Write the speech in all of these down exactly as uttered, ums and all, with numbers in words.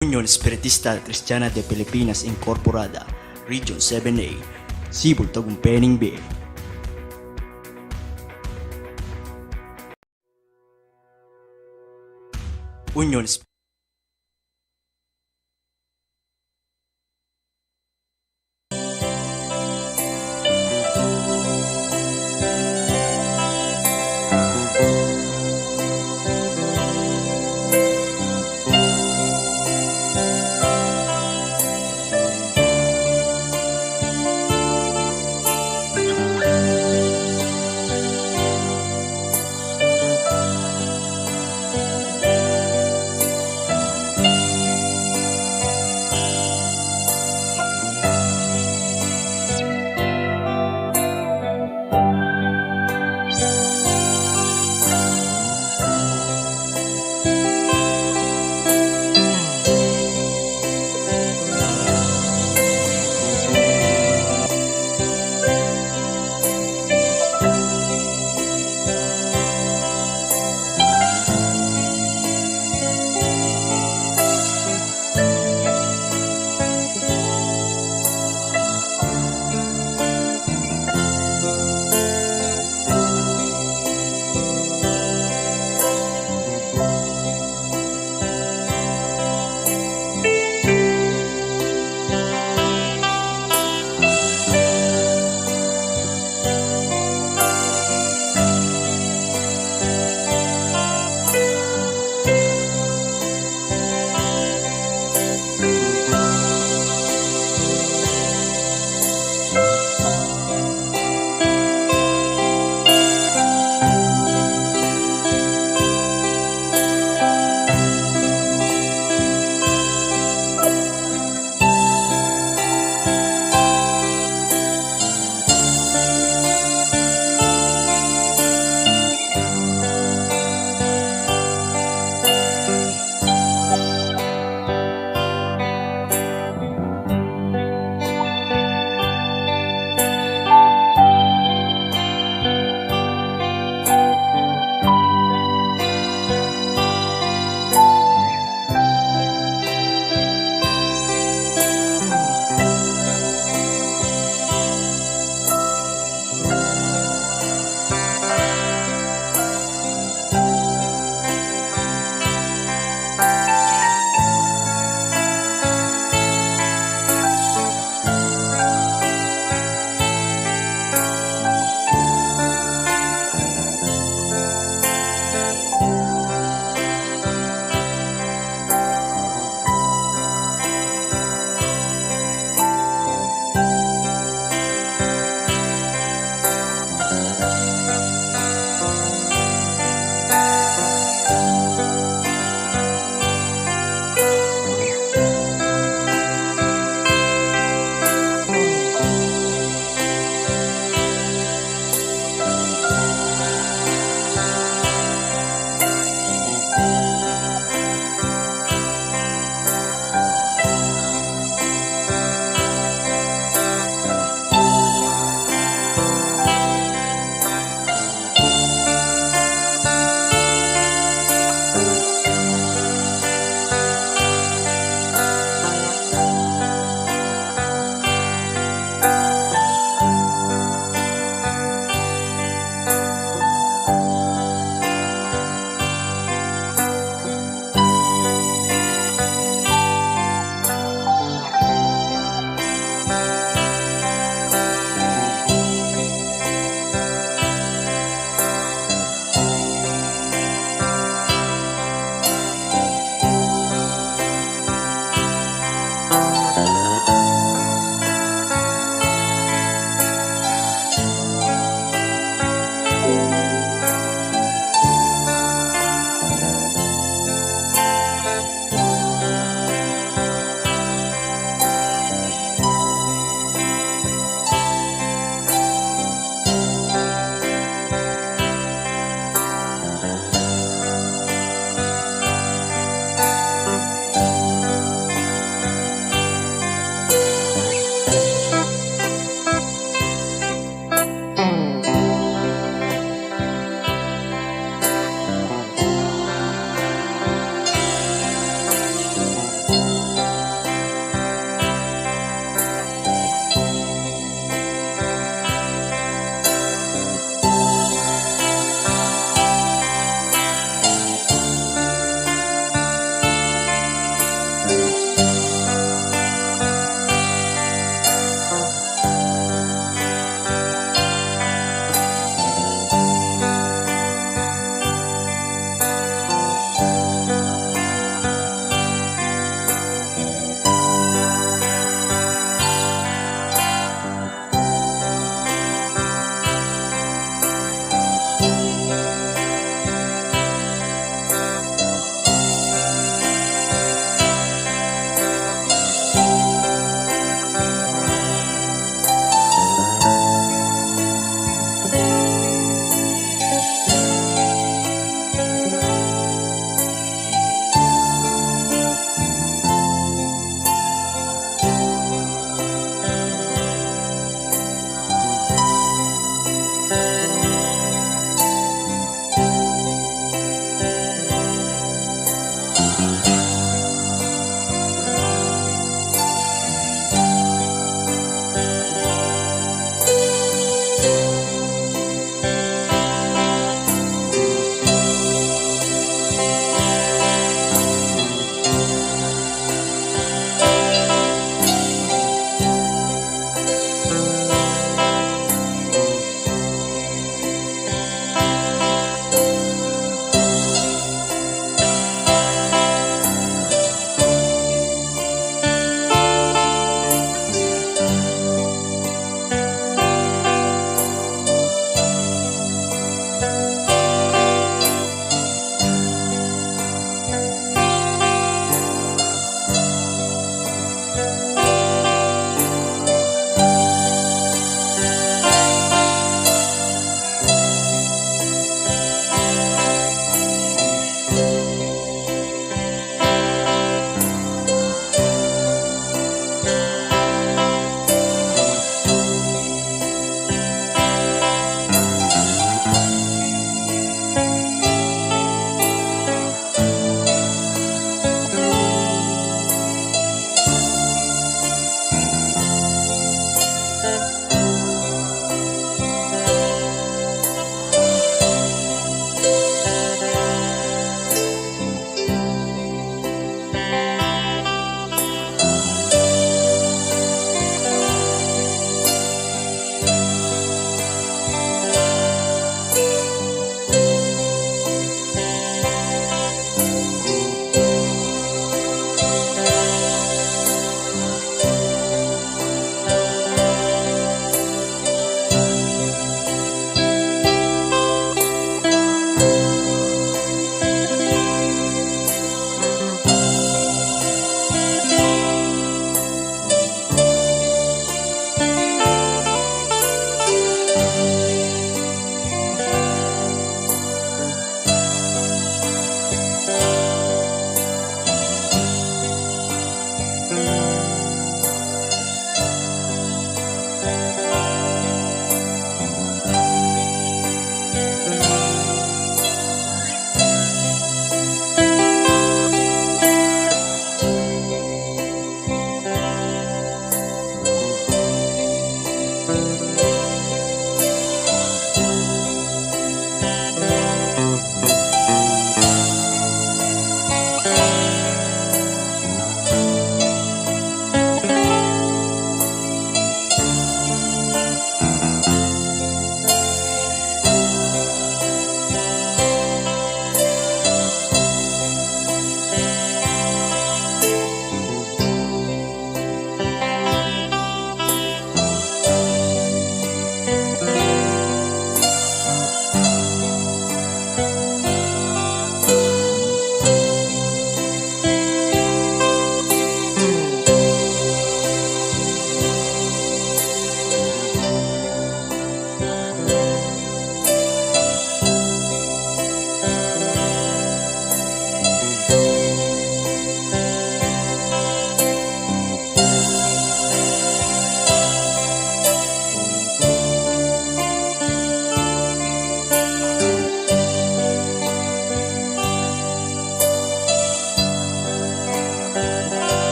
Union Espiritista Cristiana de Pilipinas Incorporada, Region seven A, Cebu, Tagumpay ning Bie. Union Esp-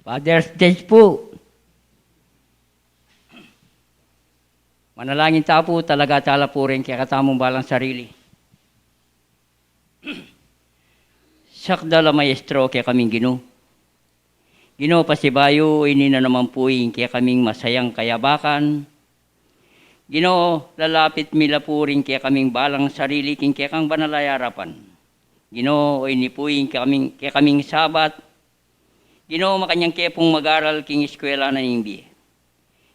Father's Day pu. Manalangin ta pu, talaga tala pu ring kekatamung balang sarili. Sakdal a Maestro kekaming Ginu. Ginu, pasibayu ini na naman pu ing kekaming masayang kayabakan. Ginu, lalapit mi la pu ring kekaming balang sarili king kekang banal a arapan. Ginu, o ini pu ing kekaming, kekaming Sabat. Ginu, makanyan ke pung mag-aral king eskwela na ning bie.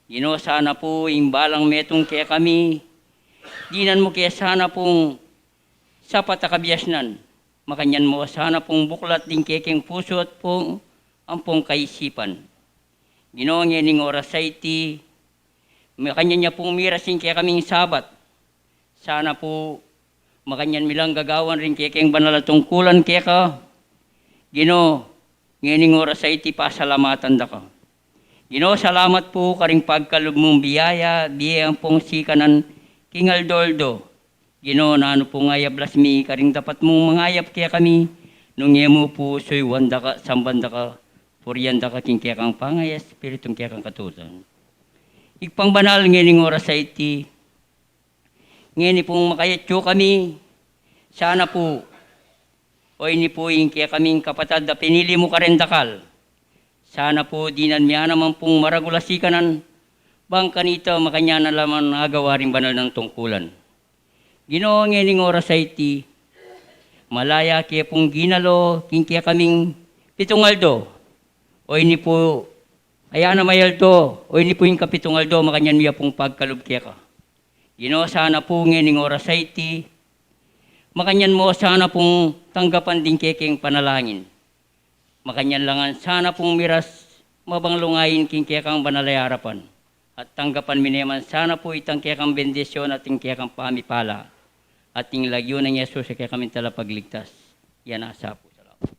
Ginu, sana pu ing balang metung kekami, dinan mu ke sana pung sapat a kabiasnan. Makanyan mu sana pung buklat ding kekeng pusu at pung ampong kaisipan. Ginu, ngening oras a iti, makanyan ya pung miras ing kekaming Sabat. Sana pu, makanyan mi lang gagawan ring kekeng banal a tungkulan keka. Ginu, ngening oras a iti pasalamatan da ka. Ginu, salamat pu karing pagkalub mung biyaya, bie ampong sikanan king aldo-aldo. Ginu, nanu pu ing ayablas mi karing dapat mung mangayap kekami, nung e mu pu suyuan da ka, samban da ka, purian da ka king kekang pangayas, Espiritung kekang katutuan. Ibpang banal, ngening oras a iti, ngeni pung makayatyu kami, sana pu, o ini pu ing kekaming kapatad a pinili mu kareng dakal. Sana pu dinan mi ya naman pung maragul a sikanan, bang kanita makanyan na la man agawa ring banal nang tungkulan. Ginu, ngening oras a iti, malaya ke pung ginalo king kekaming pitung aldo. O ini pu, aya na may aldo, o ini pu ing kapitung aldo, makanyan mi ya pung pagkalub keka. Ginu, sana pu ngening oras a iti, makanyan mu sana pung tanggapan ding kekeng panalangin. Makanyan la ngan sana pung miras mabanglung ain king kekang banal a arapan. At tanggapan mi ne man sana pu itang kekang bendisyun at ing kekang pamipala. At ing lagyu nang Jesus a kekaming Talapagligtas. Iya na sa pu. Salamat.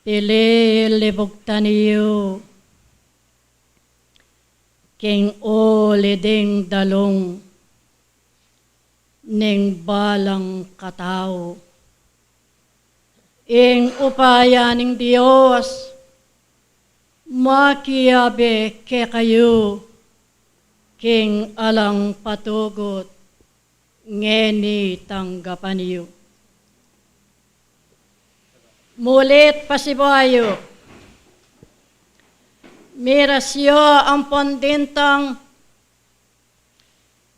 Tililibugtan yu king uli ding dalung ning balang katau. Ing upaya ning Dios makiabe kekayu king alang patugut. Ngeni tanggapan yu. Mulit pasibayu, miras yu ampon dintang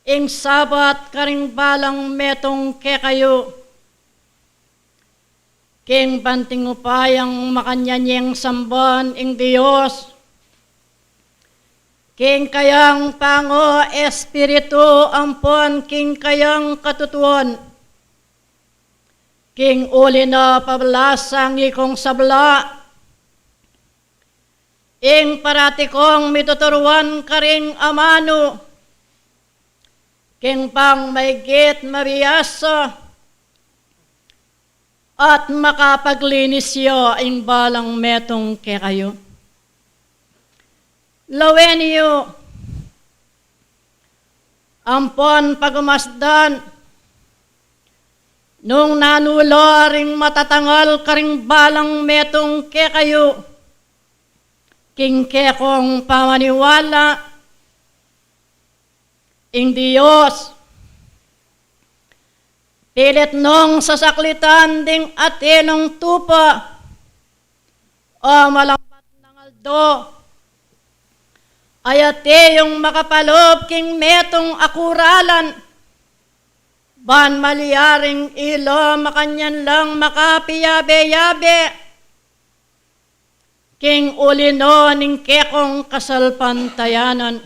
ing Sabat karing balang metung kekayu. King banting upayang makanyan yeng samban ing Dios, king kayang pangu Espiritu ampon king kayang katutuan. King uli na pablasang ikong sabla, ing parati kong mituturuan karing amanu, king bang maigit mabiasa at makapaglinis ya ing balang metung kekayu. Lawen yu ampon pagumasdan nung nanu la ring matatangal karing balang metung kekayu king kekong pamaniwala. Ing Dios pilit nong sasaklitan ding atinung tupa o malambat nang aldo, ayat iyung makapalub king metung a kuralan, ban malyaring ila makanyan lang makapiyabe-yabe king uli na ning kekong kasalpantayanan.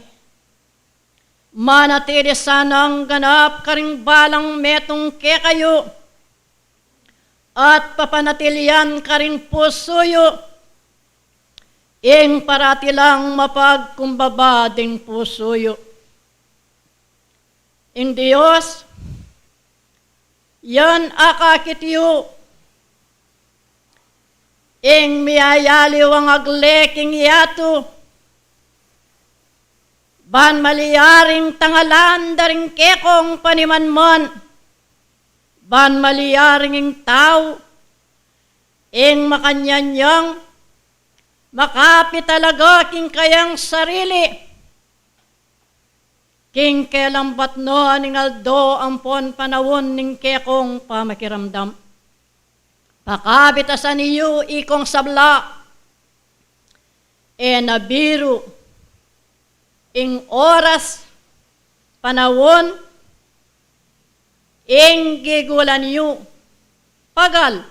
Manatili sanang ganap karing balang metung kekayu at papanatilian karing pusu yu ing parati lang mapagkumbaba ding pusu yu. Ing Dios, yan akakit yu ing miyayaliwang agle king yatu, ban malyaring tangalan da ring kekong panimanman, ban malyaring ing tau ing makanyan yang makapitalaga king kayang sarili king kelambat na ning aldo ampon panaun ning kekong pamakiramdam. Pakabitasan yu ikong sabla, e na biru ing oras, panaun, ing gigulan yu, pagal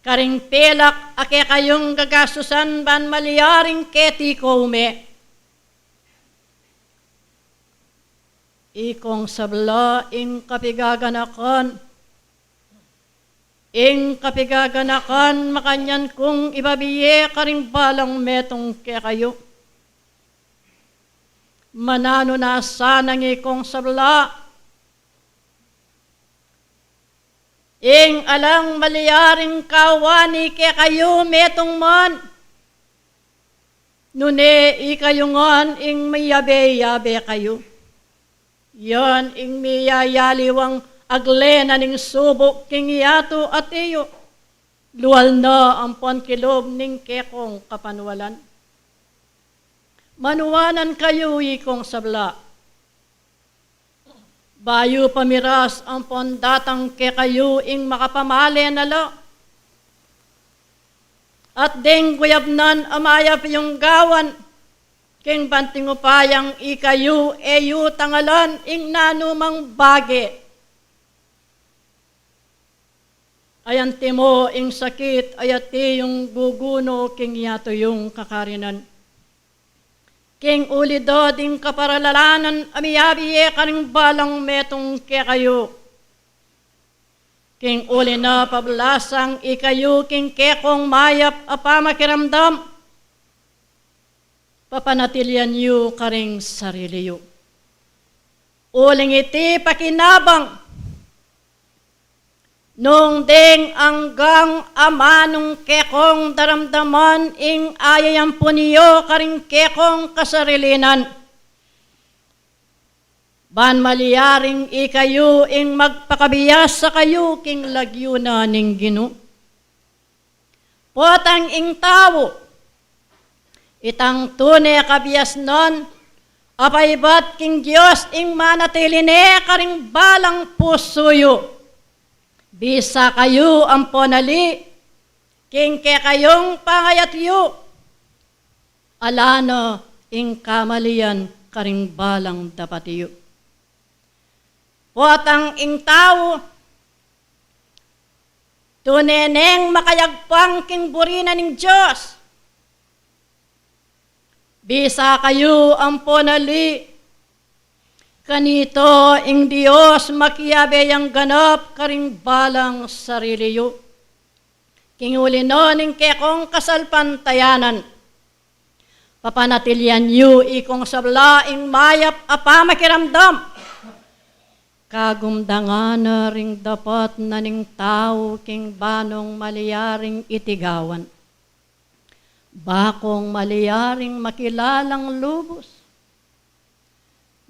karing pilak a kekayung gagastusan ban malyaring keti ko ume. Ikong sabla, ing kapigaganakan, ing kapigaganakan makanyan kung ibabie karing balang metung kekayu. Mananu na sanang ikong sabla, ing alang malyaring kawani kekayu metung man, nune ikayu ngan ing miyabe-yabe kayu. Yan ing miyayaliwang agle na ning subuk king yatu, ati yu, lual na ampon kilub ning kekong kapanwalan. Manuanan kayu ikong sabla, bayu pa miras ampon datang kekayu ing makapamale na la. At deng guyabnan a mayap yung gawan, king banting upayang ikayu e yu tangalan ing nanumang bage. Ay antimo ing sakit, ay ati yung guguno king yatu yung kakarinan. King uli da ding kaparalalanan a miyabie karing balang metung kekayu. King uli na pablasang ikayu king kekong mayap a pamakiramdam, papanatilian yu karing sarili yu. Uling iti pakinabang, Nung deng anggang amanung kekong daramdaman ing ayayampun yu karing kekong kasarilinan, ban malyaring ikayu ing magpakabias sa kayu king lagyu na ning Ginu. Potang ing tau, itang tune kabiasnan, apaibat king Dios ing manatili ne karing balang pusu yu. Bisa kayu ampo nali king kekayung pangayat yu, ala na ing kamalian karing balang dapat yu. Potang ing tau, tune neng makayagpang king buri na ning Dios. Bisa kayu ampo nali, kanita ing Dios makiabe yang ganap karing balang sarili yu. King uli na ning kekong kasalpantayanan, papanatilian yu ikong sabla ing mayap a pamakiramdam. Kagumdangan na ring dapat na ning tau king banung malyaring itigawan, bakung malyaring makilalang lubus.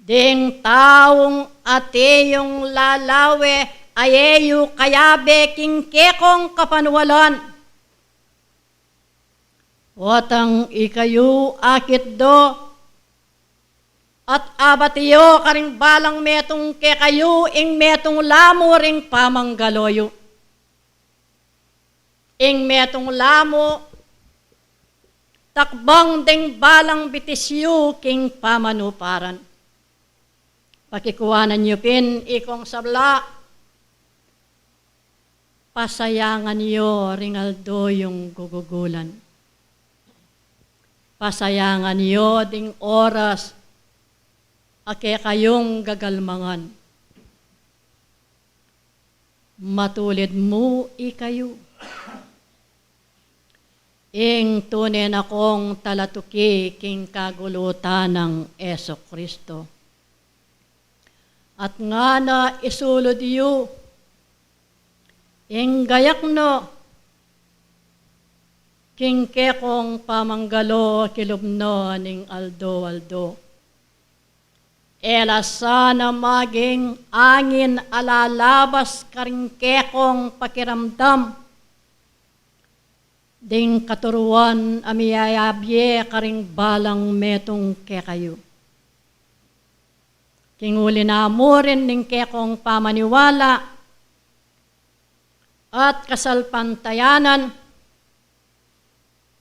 Ding taung ate yung lalawe, aye yu kayabe king kekong kapanwalan. Potang ikayu akit do, at abat yu karing balang metung kekayu ing metung lamu ring pamanggalo yu. Ing metung lamu, takbang ding balang bitis yu king pamanuparan. Pakikuanan yu pin ikong sabla, pasayangan yu ring aldo yung gugugulan. Pasayangan yu ding oras a kekayung gagalmangan. Matulid mu ikayu. Ing tune na kong talatuki king kagulutan nang Jesu Kristo. At ngana isulud yu ing gayak na king kekong pamanggalo kilub na ning aldo-aldo. E la sana maging angin a lalabas karing kekong pakiramdam, ding katuruan a miyayabie karing balang metung kekayu. King uli na mu rin ning kekong pamaniwala at kasalpantayanan,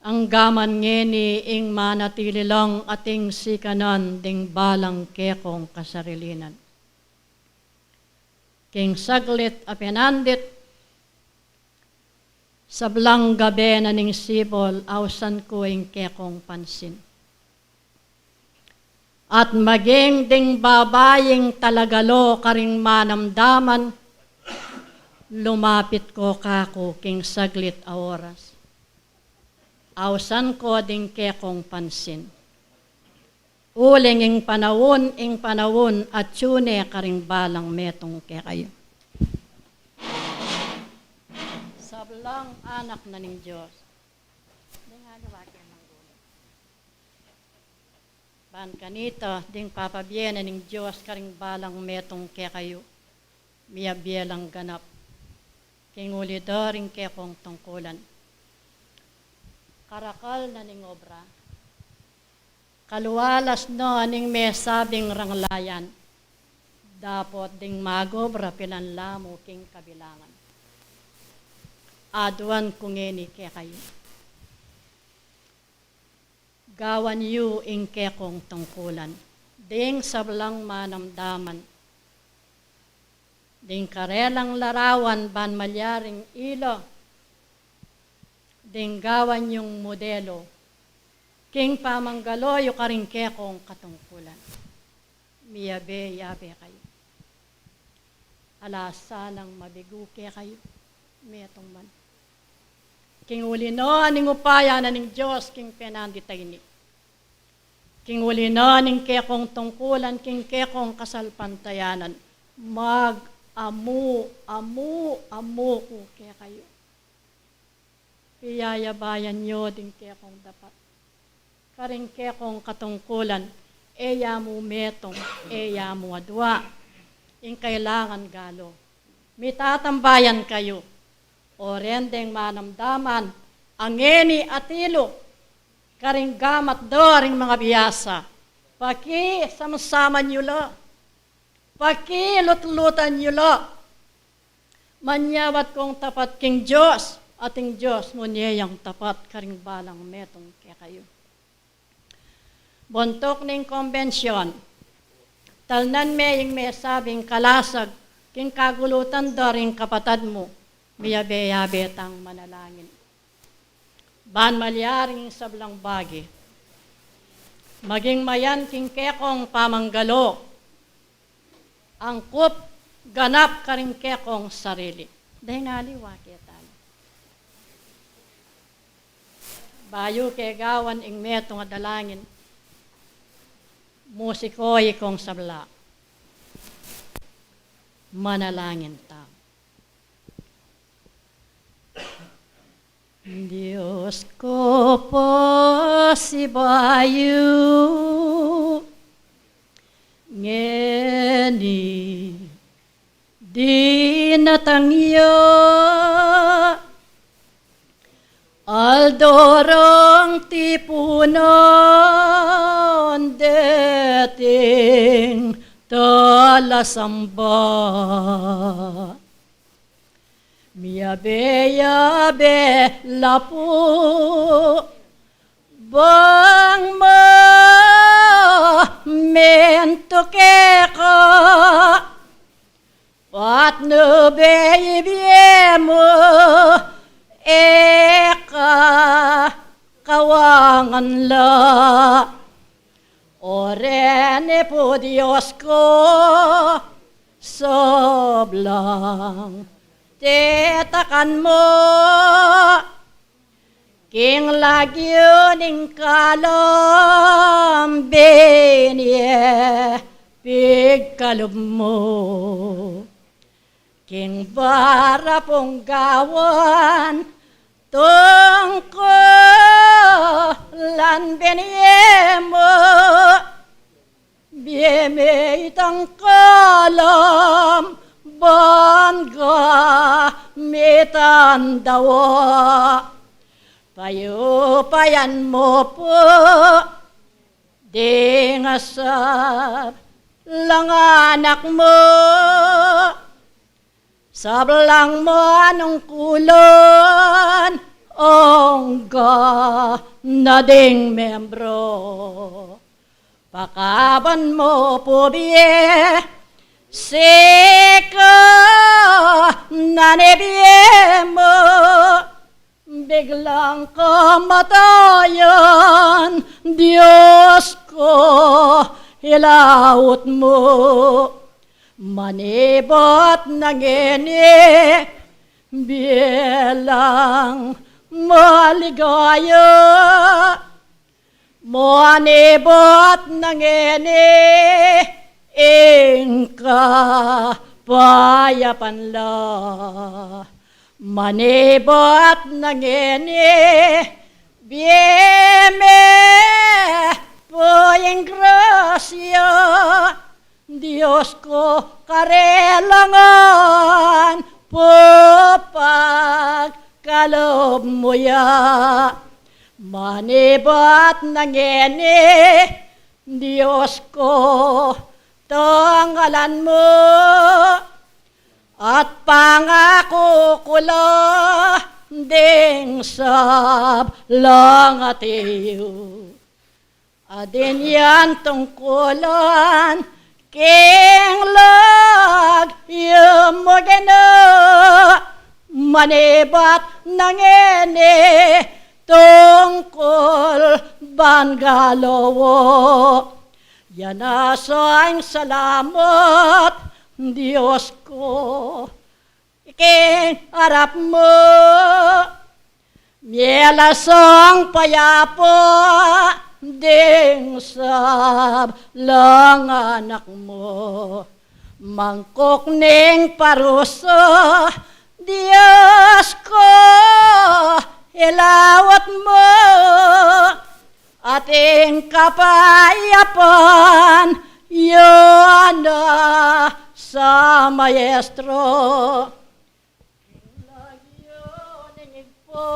anggaman ngeni ing manatili lang ating sikanan ding balang kekong kasarilinan. King saglit a pinandit, sablang gabe na ning sibol, ausan ku ing kekong pansin. At maging ding babaying talagalo karing manamdaman, lumapit ko kaku king saglit a oras. Ausan ko ding kekong pansin. Uling ing panaun, ing panaun, atyu ne karing balang metung kekayu. Sablang anak na ning Dios. Ding aliwa ke manggulu. Ban kanita, ding papabie na ning Dios karing balang metung kekayu, miyabie lang ganap king uli da ring kekong tungkulan. Karakal na ning obra, kalualas na ning mesabing ranglayan, dapot ding magobra pilan la mu king kabilangan. Aduan ku ngeni kekayu. Gawan yu ing kekong tungkulan, ding sablang manamdaman, ding karelang larawan ban malyaring ila, ding gawan yung modelo, king pamanggalo yu karing kekong katungkulan. Miyabe-yabe kayu. Ala sanang mabigu kekayu, metung man. King uli na ning upaya na ning Dios king penandit a ini. King uli na ning kekong tungkulan, king kekong kasalpantayanan, mag amu, amu, amu ku kekayu. Piyayabayan yu ding kekong dapat. Karing kekong katungkulan, e ya mu metung, e ya mu adua ing kailangan galu. Mitatambayan kayu. O ren deng manamdaman a ngeni atilu karing gamat do ring mangabiasa, pakisamsaman yu la, pakilutlutan yu la. Manyawad kong tapat king Dios, at ing Dios mu ne yang tapat karing balang metung kekayu. Buntuk ning kombensyon, talnan me ing mesabing kalasag king kagulutan do ring kapatad mu, miyabe-yabe tang manalangin. Ban malyaring sablang bagi, maging mayan king kekong pamanggalu, angkup ganap karing kekong sarili. Deng aliwa ke tamu. Bayu ke gawan ing metung a dalangin, musiko ikong sabla. Manalangin tamu. Dios ko, pasibayu ngeni dinatang ya, aldo rang tipunan deting talasamba. Miyabe-yabe la pu bang mamentu keka, patnu be ibie mu e ka kawangan la. O reni pu Dios ko, sablang tetakan mu king lagyu ning kalam, benie pigkalub mu king bara pung gawan, tungkulan benie mu, bie me itang kalam ban gamitan da wa. Payupayan mu pu ding sablang anak mu, sablang manungkulan, angga na ding membro. Pakaban mu pu bie sikanan e bie mu, biglang kamatayan, Dios ko, ilaut mu. Manibat na ngeni, bie lang maligaya. Manibat na ngeni, ing kapayapan la. Manibat na ngeni, bie me pu ing grasya, Dios ko, karelangan pu pagkalub mu ya. Manibat na ngeni, Dios ko, tanggalan mu at pangaku ku la ding sablang atiu. Adin yang tungkulan king lagyu mu, Ginu. Manibat na ngeni, tungkul ban galu wu. Yan na sing salamat, Dios ku, king arap mu. Mie la sing payapa ding sablang anak mu. Mangkok ning parusa, Dios ku, ilawat mu, at ing kapayapan, yana sa Maestro. Lagyu ning Ibpa,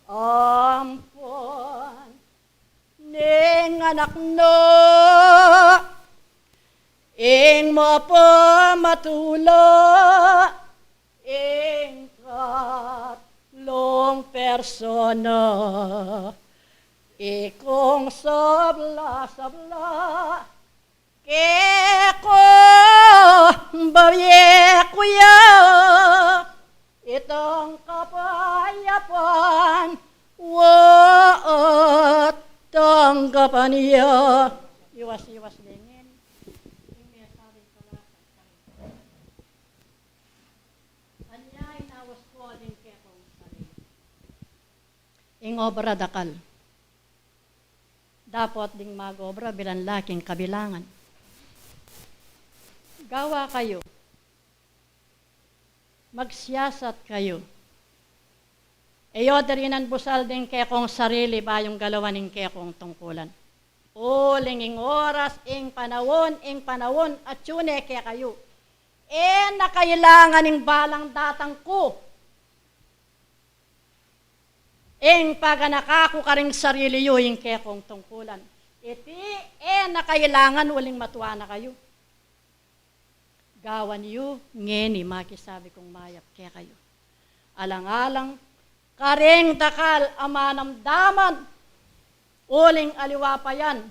ampon ning Anak na, ing mapamatula, ing tatlung persona, ikong sabla-sabla, keka, babie ku ya, itang kapayapan, wa at tanggapan ya. Iwas-iwas dingin. Ing mesa ding talata. Anya inawas ku ding kekong sarili. Ing obra dakal. Dapot ding mag-obra, bilang la king kabilangan. Gawa kayu. Magsiyasat kayu. E yu dirinan busal ding kekong sarili, ba yung galawan ing kekong tungkulan. Uling ing oras, ing panaun, ing panaun, atyu ne kekayu. E na kailangan ing balang datang ku. Ing paganaka ku karing sarili yu, ing kekong tungkulan. Iti, e na kailangan uling matua na kayu. Gawan yu ngeni, makisabi kung mayap kekayu. Alang-alang karing dakal a manamdaman, uling aliwa pa yan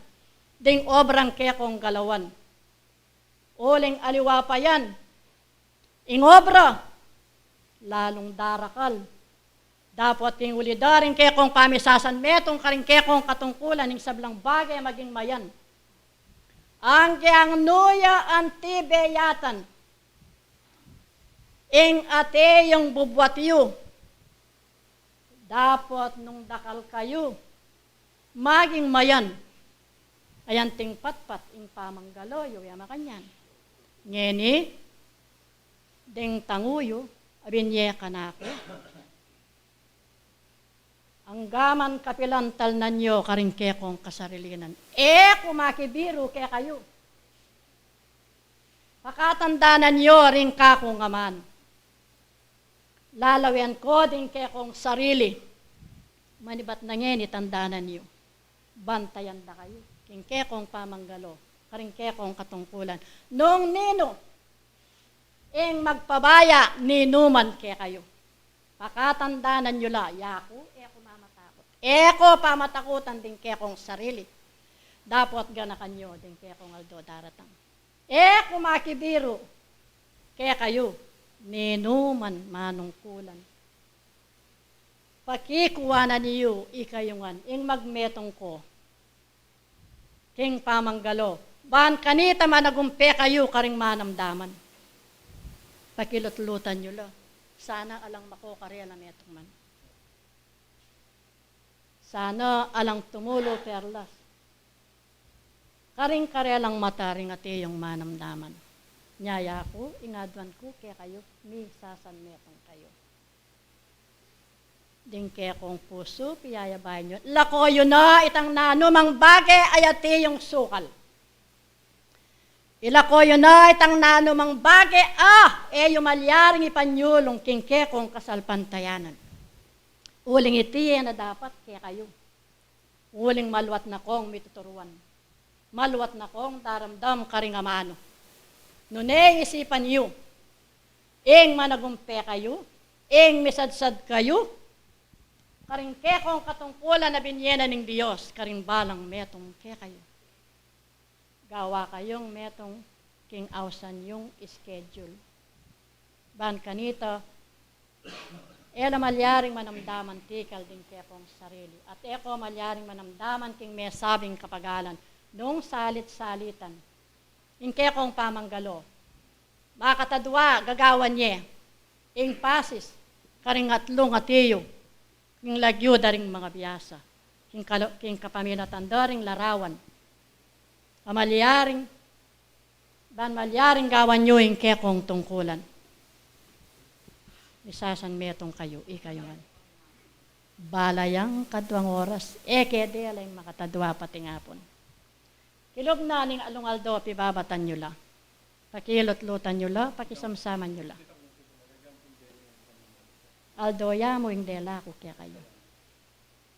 ding obrang kekong galawan. Uling aliwa pa yan ing obra, lalung darakal. Dapot ing uli da ring kekong pamisasanmetung karing kekong katungkulan, ing sablang bage maging mayan. Anggyang nu ya anti beyatan ing ate yung bubuat yu. Dapot nung dakal kayu, maging mayan. Ayan ting patpat ing pamanggalo yu, ya makanyan. Ngeni, ding tangu yu, abinye kanaku. Anggaman kapilan talnan yu karing kekong kasarilinan. E ku makibiru kekayu. Pakatandanan yu ring kakung amanu. Lalawen ku ding kekong sarili. Manibat na ngeni tandanan yu. Bantayan da kayu king kekong pamanggalo, karing kekong katungkulan. Nung ninu ing magpabaya ninuman kekayu, pakatandanan yu la, yaku, e ku mamatakut. E ku pamatakutan ding kekong sarili. Dapot ganakan yu ding kekong aldo daratang. E ku makibiru kekayu, ninuman manungkulan. Pakikuanan yu ikayu ngan ing magmetung ku king pamanggalo. Ban kanita managumpe kayu karing manamdaman. Pakilutlutan yu la. Sana alang mako karela metung man. Sana alang tumulu perlas karing karelang mata ring ate yung manamdaman. Nya yaku, ing aduan ku kekayu, misasanmetung kayu. Ding kekong pusu, piyayabayan yu. Lako yu na itang nanumang bage a ate yung sukal. Ilako yu na itang nanumang bage a e yu malyaring ipanyulung king kekong kasalpantayanan. Uling iti e na dapat kekayu. Uling maluat na kong mituturuan. Maluat na kong daramdam karing amanu. Nune isipan yu ing managumpe kayu, ing misadsad kayu karing kekong katungkulan a binye na ning Dios karing balang metung kekayu. Gawa kayung metung king ausan yung schedule. Ban kanita, e la malyaring manamdaman tikal ding kekong sarili, at e ko malyaring manamdaman king mesabing kapagalan nung salit-salitan ing kekong pamanggalo. Makatadwa, gagawan ye ing pasis karing atlung ate yu, king lagyu da ring mangabiasa, king kalo-, king kapamilatan da ring larawan a malyaring Ban malyaring gawan yu ing kekong tungkulan. Misasan metung kayu, ikayu ngan. Bala yang kaduang oras, e ke dela ing makatadua pating apun. Kilub na ning alung aldo, pibabatan yu la. Pakilutlutan yu la, pakisamsaman yu la. Aldo ya mu ing dela ku kekayu.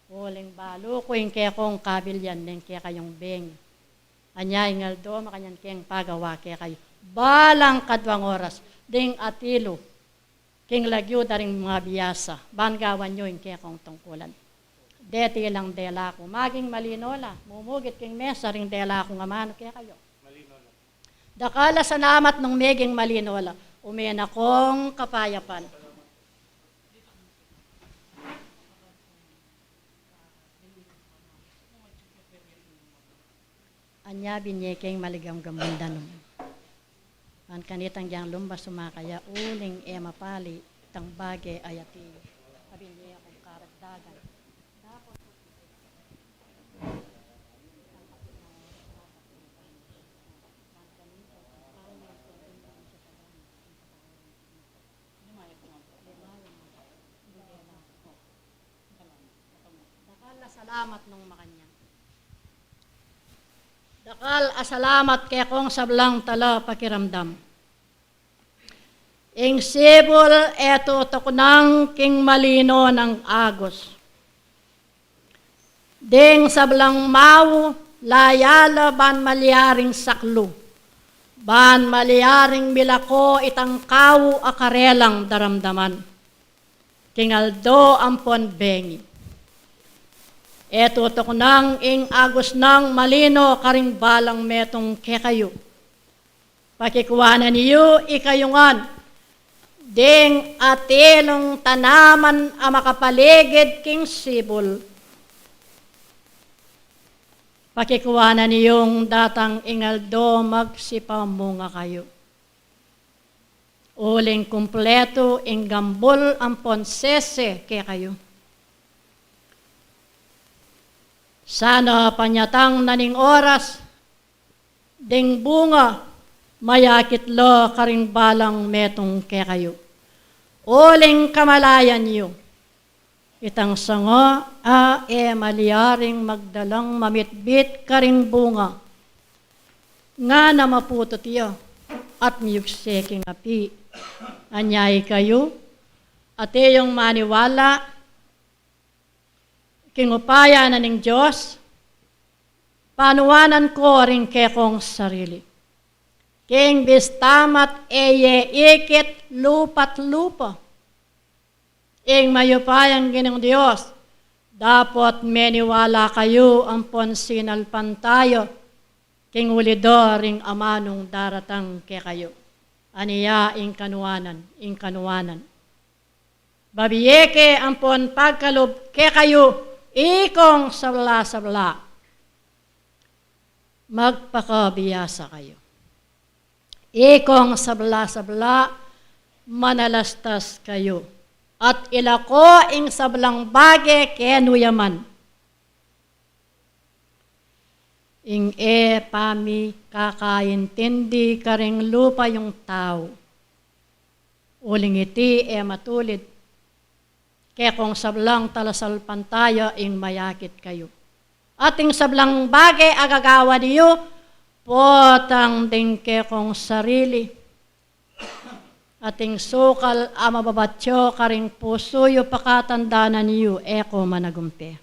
Uling balu ku ing kekong kabilyan ning kekayung bengi. Anya ing aldo makanyan keng pagawa kekayu. Balang kaduang oras, ding atilu king lagyu da ring mabiasa, ban gawan yu ing kekong tungkulan. Deti lang dela ku, maging malino la, mumugit king mesa ring dela kung amanu kekayu. Dakal a salamat nung meging malino la, ume na kong kapayapan. Anya binye keng maligamgam a danum. Ban kanitang yang lumba sumakaya uling e mapali itang bage a yati. Abinye kung karagdagan. Dakal a salamat nung makanyan. Dakal a salamat kekong sablang talapakiramdam. Ing sibul e tutuknang king malino nang agus. Ding sablang mau, layala ban malyaring saklu, ban malyaring milako itang kau a karelang daramdaman. King aldo ampon bengi. E tutuknang ing agus nang malino karing balang metung kekayu. Pakikuanan yu ikayu ngan, ding atilung tanaman a makapaligid king sibul. Pakikuanan yung datang ing aldo magsipamunga kayu. Uling kumpletu ing gambul ampon sese kekayu. Sana panyatang na ning oras, ding bunga mayakit la karing balang metung kekayu. Uling kamalayan yu, itang sanga a e malyaring magdalang mamitbit karing bunga, ngana maputut ya at miyugse king api. Anya ikayu, ate yung maniwala king upaya na ning Dios, panuanan ko ring kekong sarili. King bista mat e ye ikit lupa't lupa ing mayupayang Ginung Dios, dapot meniwala kayu ampon sinalpantaya king uli da ring amanung daratang kekayu. Ania ing kanuanan, ing kanuanan. Babie ke ampon pagkalub kekayu, ikong sabla-sabla. Magpakabiasa kayu. Ikong sabla-sabla, manalastas kayu. At ilako ing sablang bage kenu ya man. Ing e pamikakaintindi karing lupa yung tau. Uling iti e matulid. Kekong sablang talasalpantaya ing mayakit kayu. At ing sablang bage a gagawan yu, potang ding kekong sarili. At ing sukal a mababatyo karing pusu yu pakatandanan yu, e ko managumpe.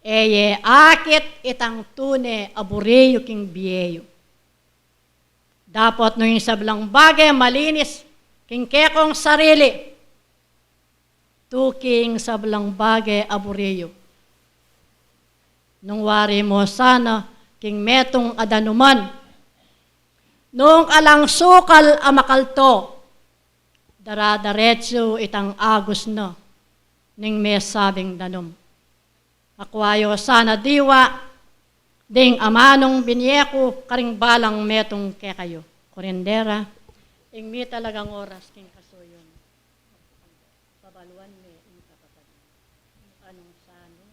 E ye akit itang tune a buri yu king bie yu. Dapot nung ing sablang bage malinis king kekong sarili, tuki ing sablang bage a buri yu. Nung wari mo sana king metung a danuman, nung alang sukal a makalto, daradaretsu itang agus na ning mesabing danum. Akua yo sana diwa ding amanung binie ku karing balang metung kekayu. Kurindera, ing mitalagang oras king kasuyu na. Pabaluan me ing kapatad mu. Anung sanu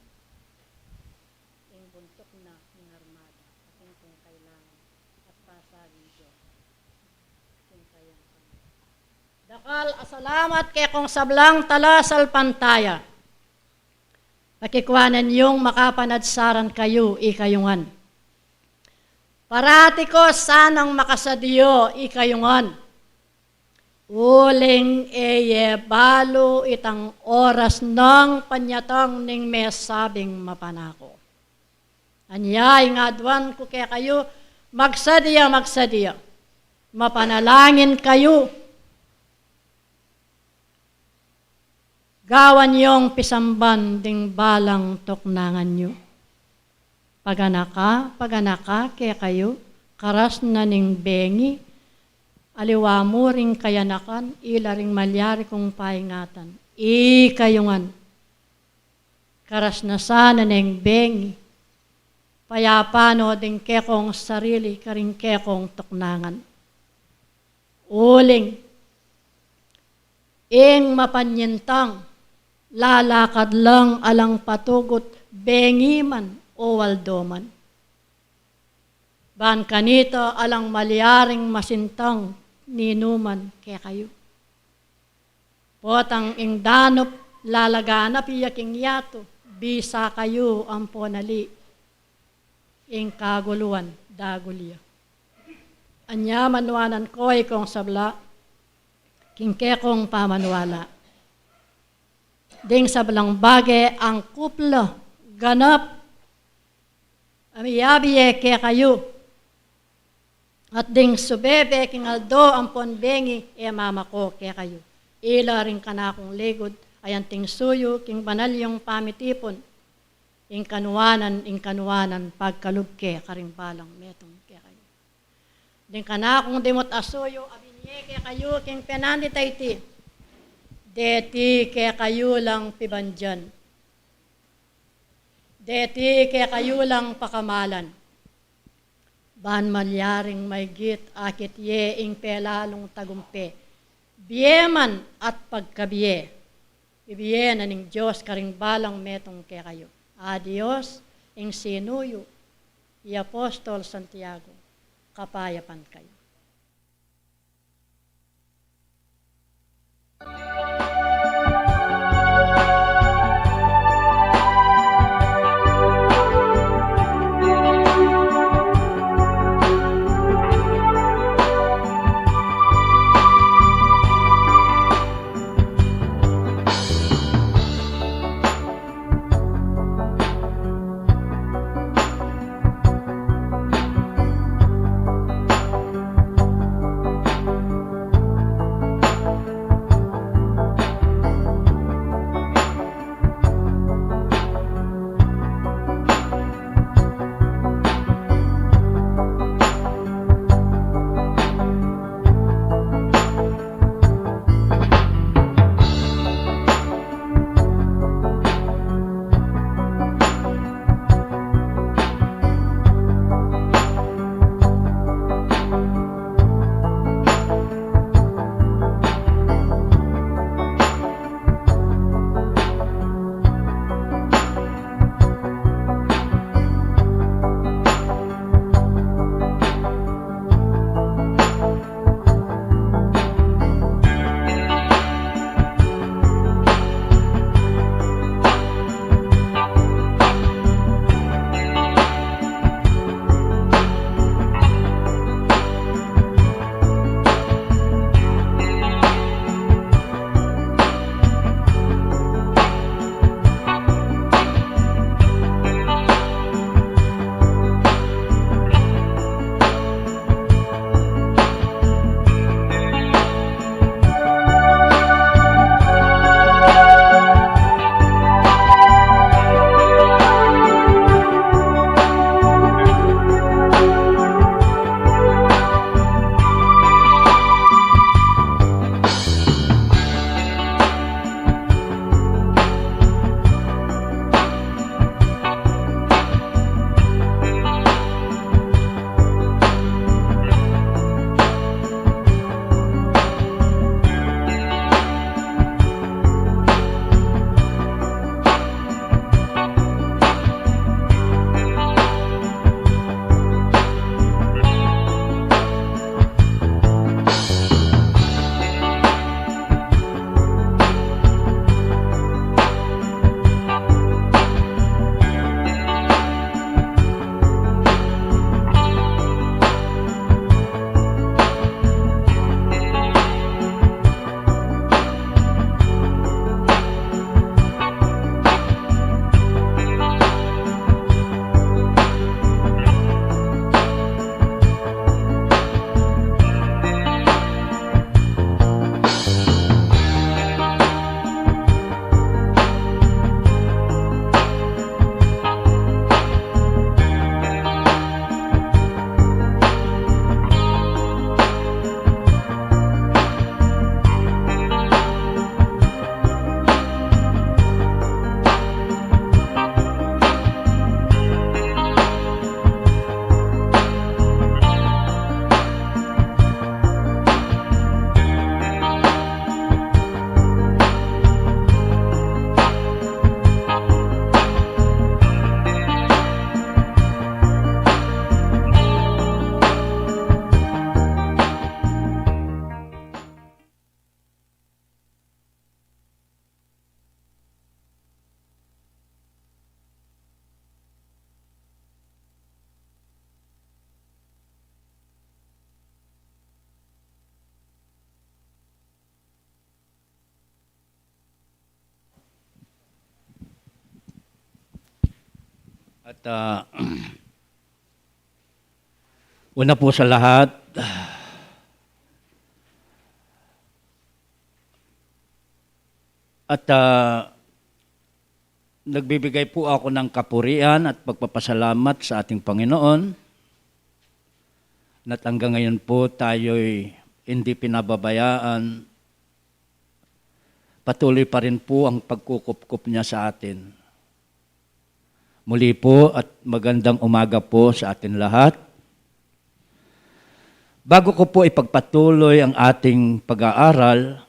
ing buntuk na ning armada, atin kung kailangan, at Dakal a salamat kekong sablang talasalpantaya. Pakikuanan yung makapanadsaran kayu, ikayu ngan. Parati ko sanang makasadya, ikayu ngan. Uling e ye balu itang oras nang panyatang ning mesabing mapanako. Anya ing aduan ku kekayu, magsadya, magsadya. Mapanalangin kayu. Gawan yung pisamban ding balang tuknangan yu. Paganaka, paganaka kekayu, karas na ning bengi, aliwa mu ring kayanakan, ila ring malyari kung paingatan. Ikayu ngan. Karas na sana neng bengi, payapan no ding kekong sarili karing kekong tuknangan. Uling, ing mapanyintang, lalakad lang alang patugut bengi man o aldo man. Ban kanita alang malyaring masintang ninuman kekayu. Potang ing danup lalaganap ya king yatu, bisa kayu ampo nali, ing kaguluan dagul ya. Anya manuanan ko ikong sabla, king kekong pamaniwala. Ding sablang bage angkup la ganap a miyabie kekayu. At ding subebe king aldo ampon bengi e mamako kekayu. Ila ring kanakung ligud a anting suyu king banal yung pamitipun. Ing kanuanan, ing kanuanan pagkalub ke karing balang metung kekayu. Ding kanakung dimut a suyu a binie kekayu king penandit a iti, deti kekayu lang pibandian. Deti kekayu lang pakamalan. Ban malyaring maygit akit ye ing pelalung tagumpe, bie man at pagkabie, ibie na ning Dios karing balang metung kekayu. A Dios ing sinuyu i Apostol Santiago, kapayapan kayu. At, ah, una po sa lahat, at, ah, nagbibigay po ako ng kapurian at pagpapasalamat sa ating Panginoon, na't hanggang ngayon po tayo'y hindi pinababayaan, patuloy pa rin po ang pagkukupkup niya sa atin. Muli po at magandang umaga po sa atin lahat. Bago ko po ipagpatuloy ang ating pag-aaral,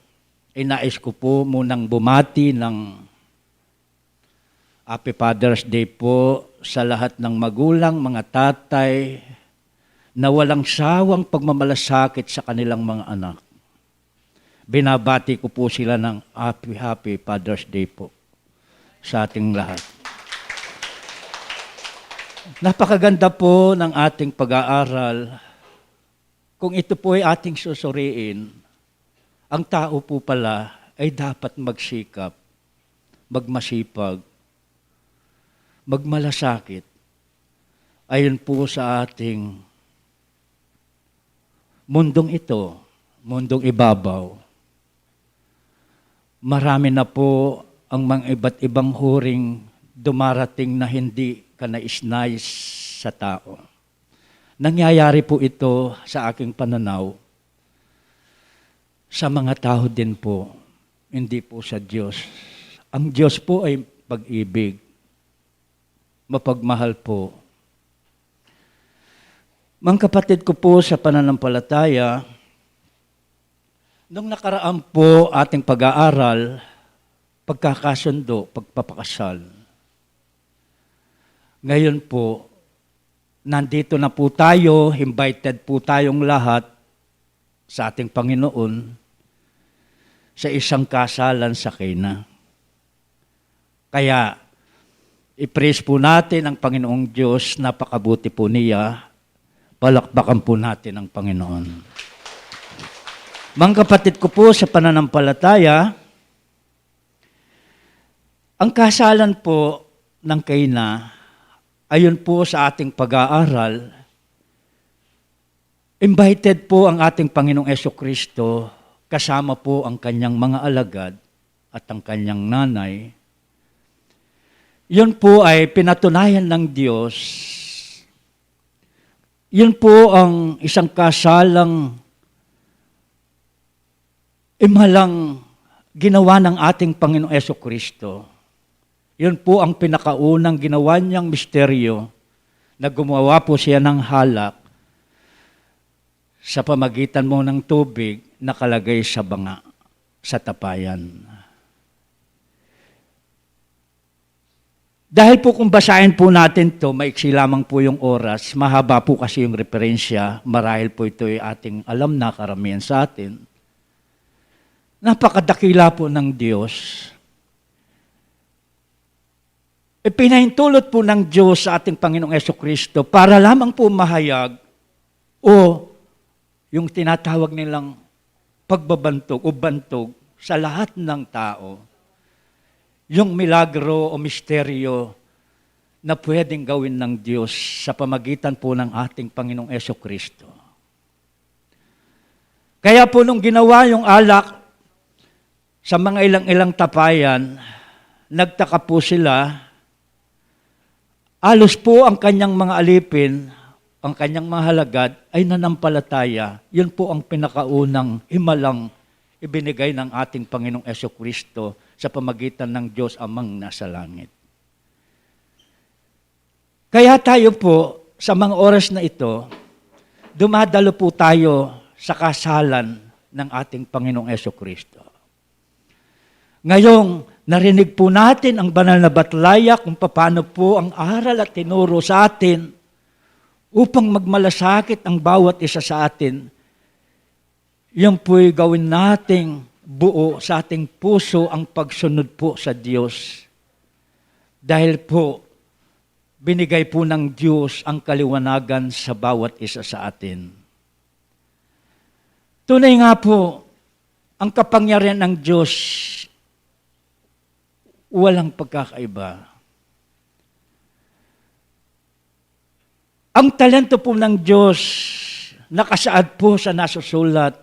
inais ko po munang bumati ng Happy Father's Day po sa lahat ng magulang, mga tatay, na walang sawang pagmamalasakit sa kanilang mga anak. Binabati ko po sila ng happy, happy Father's Day po sa ating lahat. Napakaganda po ng ating pag-aaral. Kung ito po ay ating susuriin, ang tao po pala ay dapat magsikap, magmasipag, magmalasakit. Ayon po sa ating mundong ito, mundong ibabaw, marami na po ang mga iba't ibang huring dumarating na hindi kanais-nais sa tao. Nangyayari po ito sa aking pananaw sa mga tao din po, hindi po sa Diyos. Ang Diyos po ay pag-ibig, mapagmahal po. Mga kapatid ko po sa pananampalataya, nung nakaraan po ating pag-aaral, pagkakasundo, pagpapakasal. Ngayon po, nandito na po tayo, invited po tayong lahat sa ating Panginoon sa isang kasalan sa Cana. Kaya, i-praise po natin ang Panginoong Diyos, napakabuti po niya, palakpakan po natin ang Panginoon. Mga kapatid ko po sa pananampalataya, ang kasalan po ng Cana, ayon po sa ating pag-aaral, invited po ang ating Panginoong Kristo kasama po ang kanyang mga alagad at ang kanyang nanay. Yun po ay pinatunayan ng Diyos. Yun po ang isang kasalang imalang ginawa ng ating Panginoong Kristo. Yun po ang pinakaunang ginawa niyang misteryo na gumawa po siya ng halak sa pamagitan mo ng tubig nakalagay sa banga, sa tapayan. Dahil po kung basahin po natin 'to, maiksi lamang po yung oras, mahaba po kasi yung referensya, marahil po ito'y ating alam na karamihan sa atin. Napakadakila po ng Diyos. Ipinahintulot po ng Diyos sa ating Panginoong Kristo para lamang po mahayag o yung tinatawag nilang pagbabantog o bantog sa lahat ng tao, yung milagro o misteryo na pwedeng gawin ng Diyos sa pamagitan po ng ating Panginoong Kristo. Kaya po nung ginawa yung alak sa mga ilang-ilang tapayan, nagtaka po sila. Alos po ang kanyang mga alipin, ang kanyang mga halagad ay nanampalataya. Yun po ang pinakaunang himalang ibinigay ng ating Panginoong Kristo sa pamagitan ng Diyos Amang nasa langit. Kaya tayo po, sa mga oras na ito, dumadalo po tayo sa kasalan ng ating Panginoong Kristo. Ngayong narinig po natin ang banal na batlaya kung paano po ang aral at tinuro sa atin upang magmalasakit ang bawat isa sa atin, yun po'y gawin nating buo sa ating puso ang pagsunod po sa Diyos. Dahil po, binigay po ng Diyos ang kaliwanagan sa bawat isa sa atin. Tunay nga po, ang kapangyarihan ng Diyos, walang pagkakaiba. Ang talento po ng Diyos, nakasaad po sa nasusulat,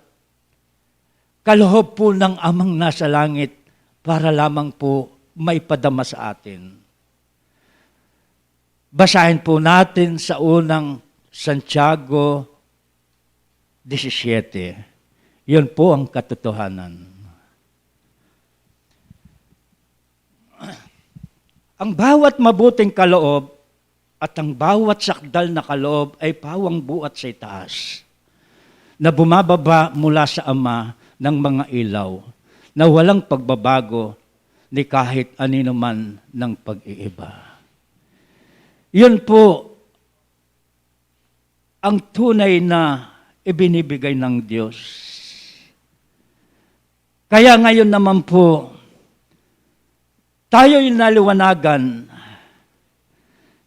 kaloob po ng Amang nasa langit para lamang po maipadama sa atin. Basahin po natin sa unang Santiago disisiete. Yun po ang katotohanan. Ang bawat mabuting kaloob at ang bawat sakdal na kaloob ay pawang buhat sa itaas, na bumababa mula sa Ama ng mga ilaw, na walang pagbabago ni kahit anino man ng pag-iiba. Yun po ang tunay na ibinibigay ng Diyos. Kaya ngayon naman po, tayo'y naliwanagan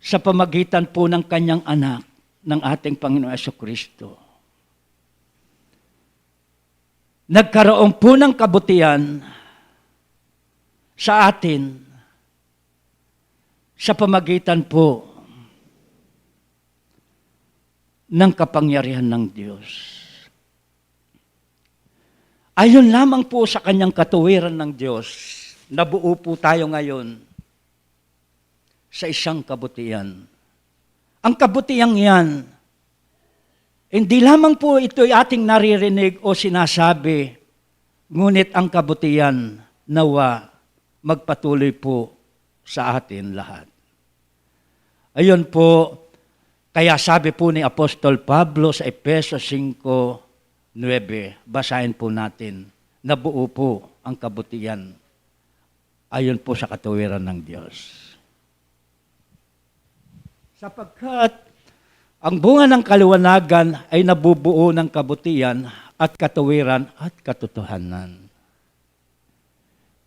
sa pamagitan po ng kanyang anak, ng ating Panginoong Yesu Kristo. Nagkaroon po ng kabutihan sa atin sa pamagitan po ng kapangyarihan ng Diyos. Ayon lamang po sa kanyang katuwiran ng Diyos, nabuo po tayo ngayon sa isang kabutihan. Ang kabutihan yan, hindi lamang po ito'y ating naririnig o sinasabi, ngunit ang kabutihan nawa magpatuloy po sa atin lahat. Ayun po, kaya sabi po ni Apostol Pablo sa Efeso singko nuebe, basahin po natin, nabuo po ang kabutihan ayon po sa katuwiran ng Diyos. Sapagkat ang bunga ng kaliwanagan ay nabubuo ng kabutihan at katuwiran at katotohanan.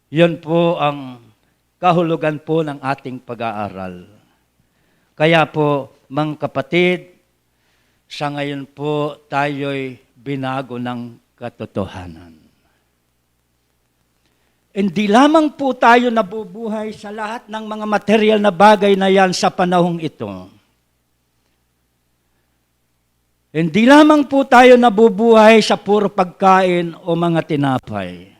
Yun po ang kahulugan po ng ating pag-aaral. Kaya po, mga kapatid, sa ngayon po tayo'y binago ng katotohanan. Hindi lamang po tayo nabubuhay sa lahat ng mga material na bagay na yan sa panahong ito. Hindi lamang po tayo nabubuhay sa puro pagkain o mga tinapay.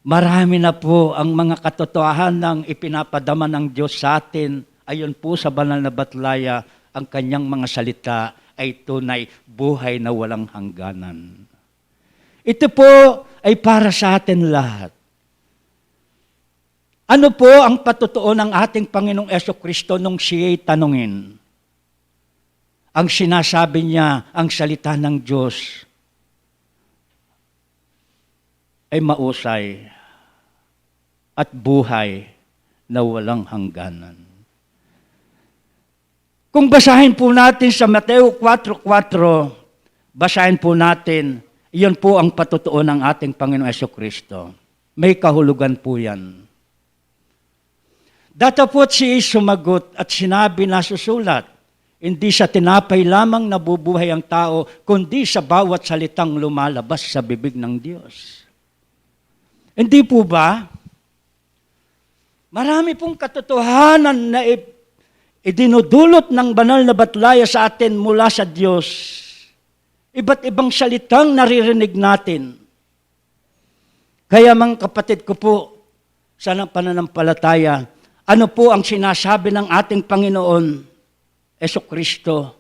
Marami na po ang mga katotohanan na ipinapadama ng Diyos sa atin. Ayon po sa banal na batlaya, ang kanyang mga salita ay tunay buhay na walang hangganan. Ito po ay para sa atin lahat. Ano po ang patutuo ng ating Panginoong Yesu Kristo nung siya'y tanungin? Ang sinasabi niya, ang salita ng Diyos ay mausay at buhay na walang hangganan. Kung basahin po natin sa Mateo kwatro kwatro, basahin po natin, iyon po ang patutuo ng ating Panginoong Yesu Kristo. May kahulugan po yan. Datapot siya sumagot at sinabi, "Nasusulat, 'Hindi sa tinapay lamang nabubuhay ang tao, kundi sa bawat salitang lumalabas sa bibig ng Diyos.'" Hindi po ba? Marami pong katotohanan na i-, idinudulot ng banal na batlaya sa atin mula sa Diyos. Iba't ibang salitang naririnig natin. Kaya, mga kapatid ko po, sa pananampalataya, ano po ang sinasabi ng ating Panginoon, Jesu Kristo,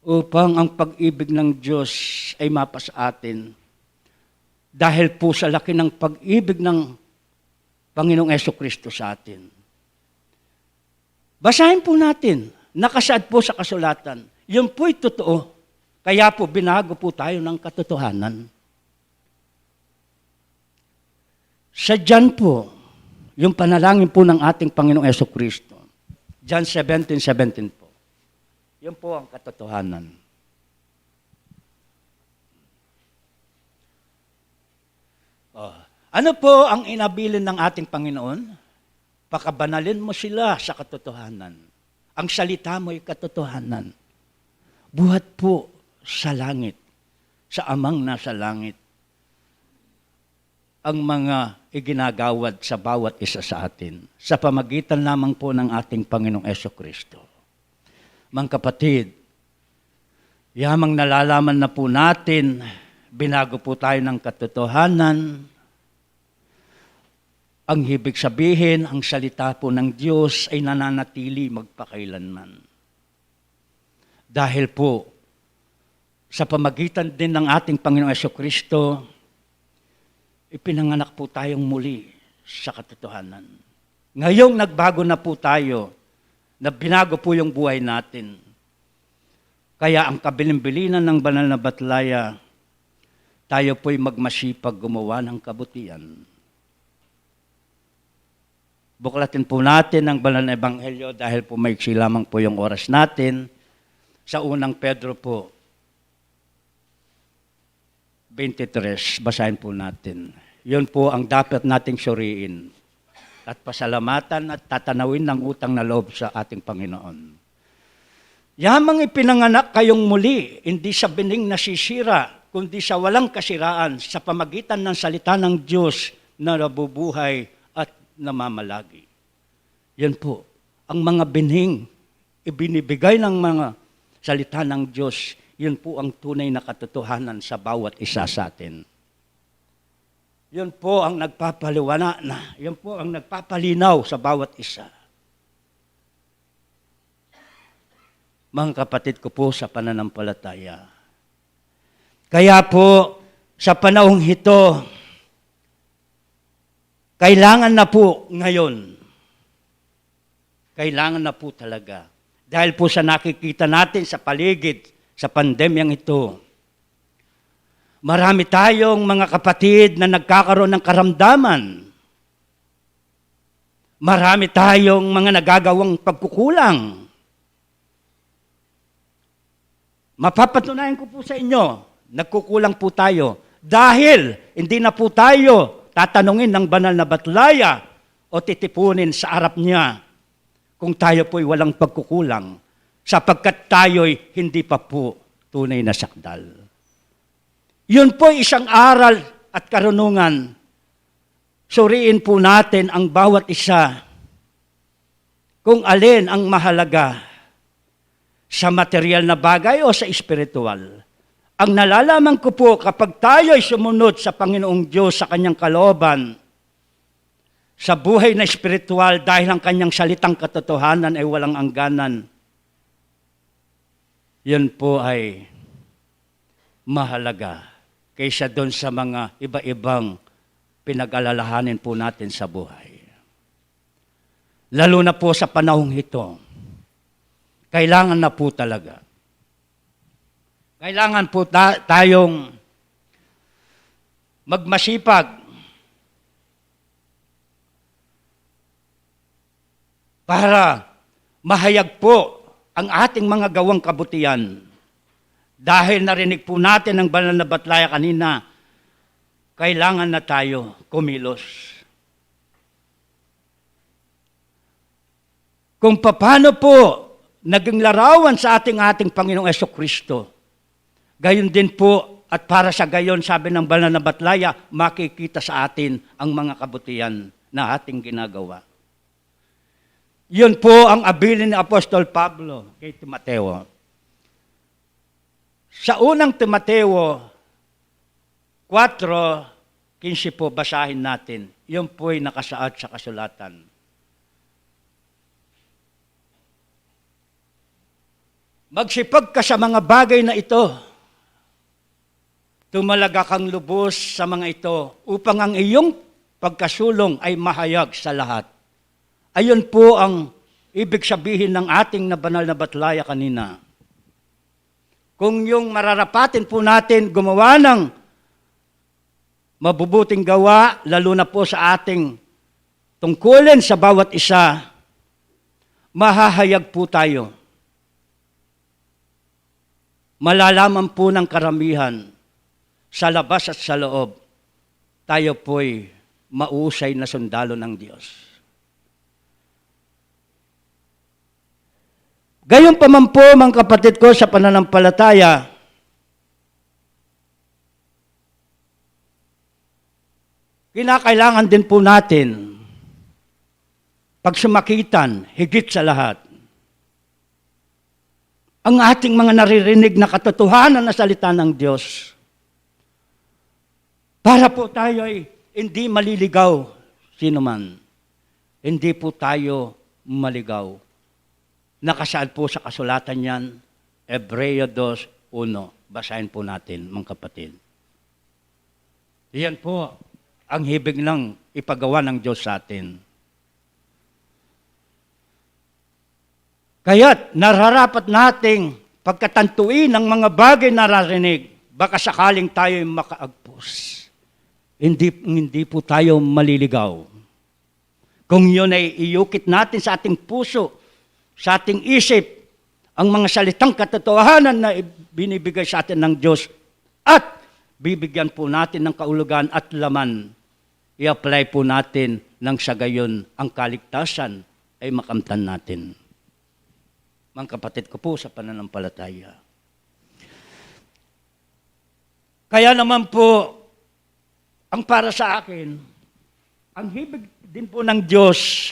upang ang pag-ibig ng Diyos ay mapasa atin? Dahil po sa laki ng pag-ibig ng Panginoong Jesu Kristo sa atin. Basahin po natin, nakasaad po sa kasulatan. Yun po'y totoo. Kaya po, binago po tayo ng katotohanan. Sa John po, yung panalangin po ng ating Panginoong Yesu Kristo. John seventeen seventeen po. Yun po ang katotohanan. Oh. Ano po ang inabilin ng ating Panginoon? "Pakabanalin mo sila sa katotohanan. Ang salita mo ay katotohanan." Buhat po sa langit, sa Amang nasa langit, ang mga iginagawad sa bawat isa sa atin sa pamagitan lamang po ng ating Panginoong Yesu Kristo. Mga kapatid, yamang nalalaman na po natin, binago po tayo ng katotohanan. Ang ibig sabihin, ang salita po ng Diyos ay nananatili magpakailanman. Dahil po, sa pamagitan din ng ating Panginoong Yesu Kristo, ipinanganak po tayong muli sa katotohanan. Ngayong nagbago na po tayo, na binago po yung buhay natin. Kaya ang kabilin-bilinan ng banal na batlaya, tayo po'y magmasipag gumawa ng kabutihan. Buklatin po natin ang banal na ebanghelyo dahil po maiksi lamang po yung oras natin. Sa unang Pedro po, twenty-three, basahin po natin. Yun po ang dapat nating suriin at pasalamatan at tatanawin ng utang na loob sa ating Panginoon. Yamang ipinanganak kayong muli, hindi sa bining nasisira, kundi sa walang kasiraan, sa pamagitan ng salita ng Diyos na nabubuhay at namamalagi. Yan po, ang mga binhing ibinibigay ng mga salita ng Diyos, yun po ang tunay na katotohanan sa bawat isa sa atin. Yun po ang nagpapaliwanag na, yun po ang nagpapalinaw sa bawat isa. Mga kapatid ko po sa pananampalataya, kaya po, sa panahong ito, kailangan na po ngayon. Kailangan na po talaga. Dahil po sa nakikita natin sa paligid, sa pandemyang ito, marami tayong mga kapatid na nagkakaroon ng karamdaman. Marami tayong mga nagagawang pagkukulang. Mapapatunayan ko po sa inyo, nagkukulang po tayo dahil hindi na po tayo tatanungin ng banal na batlaya o titipunin sa harap niya kung tayo po'y walang pagkukulang, sapagkat tayo'y hindi pa po tunay na sakdal. Yun po'y isang aral at karunungan. Suriin po natin ang bawat isa kung alin ang mahalaga, sa material na bagay o sa espiritual. Ang nalalaman ko po, kapag tayo'y sumunod sa Panginoong Diyos, sa kanyang kalooban, sa buhay na espiritual, dahil ang kanyang salitang katotohanan ay walang angganan, yun po ay mahalaga kaysa doon sa mga iba-ibang pinag-alalahanin po natin sa buhay. Lalo na po sa panahong ito, kailangan na po talaga. Kailangan po ta-, tayong magmasipag para mahayag po ang ating mga gawang kabutihan. Dahil narinig po natin ang banal na batlaya kanina, kailangan na tayo kumilos. Kung paano po naging larawan sa ating, ating Panginoong Yesu Kristo, gayon din po, at para sa gayon, sabi ng banal na batlaya, makikita sa atin ang mga kabutihan na ating ginagawa. Yun po ang abilin ni Apostol Pablo kay Timoteo. Sa unang Timoteo kwatro kinse po, basahin natin. Yun po'y nakasaad sa kasulatan. Magsipag ka sa mga bagay na ito. Tumalaga kang lubos sa mga ito, upang ang iyong pagkasulung ay mahayag sa lahat. Ayun po ang ibig sabihin ng ating na banal na batlaya kanina. Kung yung mararapatin po natin gumawa ng mabubuting gawa, lalo na po sa ating tungkulin sa bawat isa, mahahayag po tayo. Malalaman po ng karamihan, sa labas at sa loob, tayo po'y mausay na sundalo ng Diyos. Gayunpaman po, mga kapatid ko sa pananampalataya, kinakailangan din po natin pagsumakitan, higit sa lahat, ang ating mga naririnig na katotohanan na salita ng Diyos. Para po tayo ay hindi maliligaw, sino man. Hindi po tayo maligaw. Nakasaad po sa kasulatan yan, Hebreo dos uno. Basahin po natin, mga kapatid. Yan po ang hibig ng ipagawa ng Diyos sa atin. Kaya't nararapat nating pagkatantuin ang mga bagay na naririnig, baka sakaling tayo'y makaagpos. Hindi, hindi po tayo maliligaw. Kung yun ay iyukit natin sa ating puso, sa ating isip, ang mga salitang katotohanan na binibigay sa atin ng Diyos, at bibigyan po natin ng kaulugan at laman, i-apply po natin nang sa gayon ang kaligtasan ay makamtan natin. Mga kapatid ko po sa pananampalataya. Kaya naman po, ang para sa akin, ang hibig din po ng Diyos,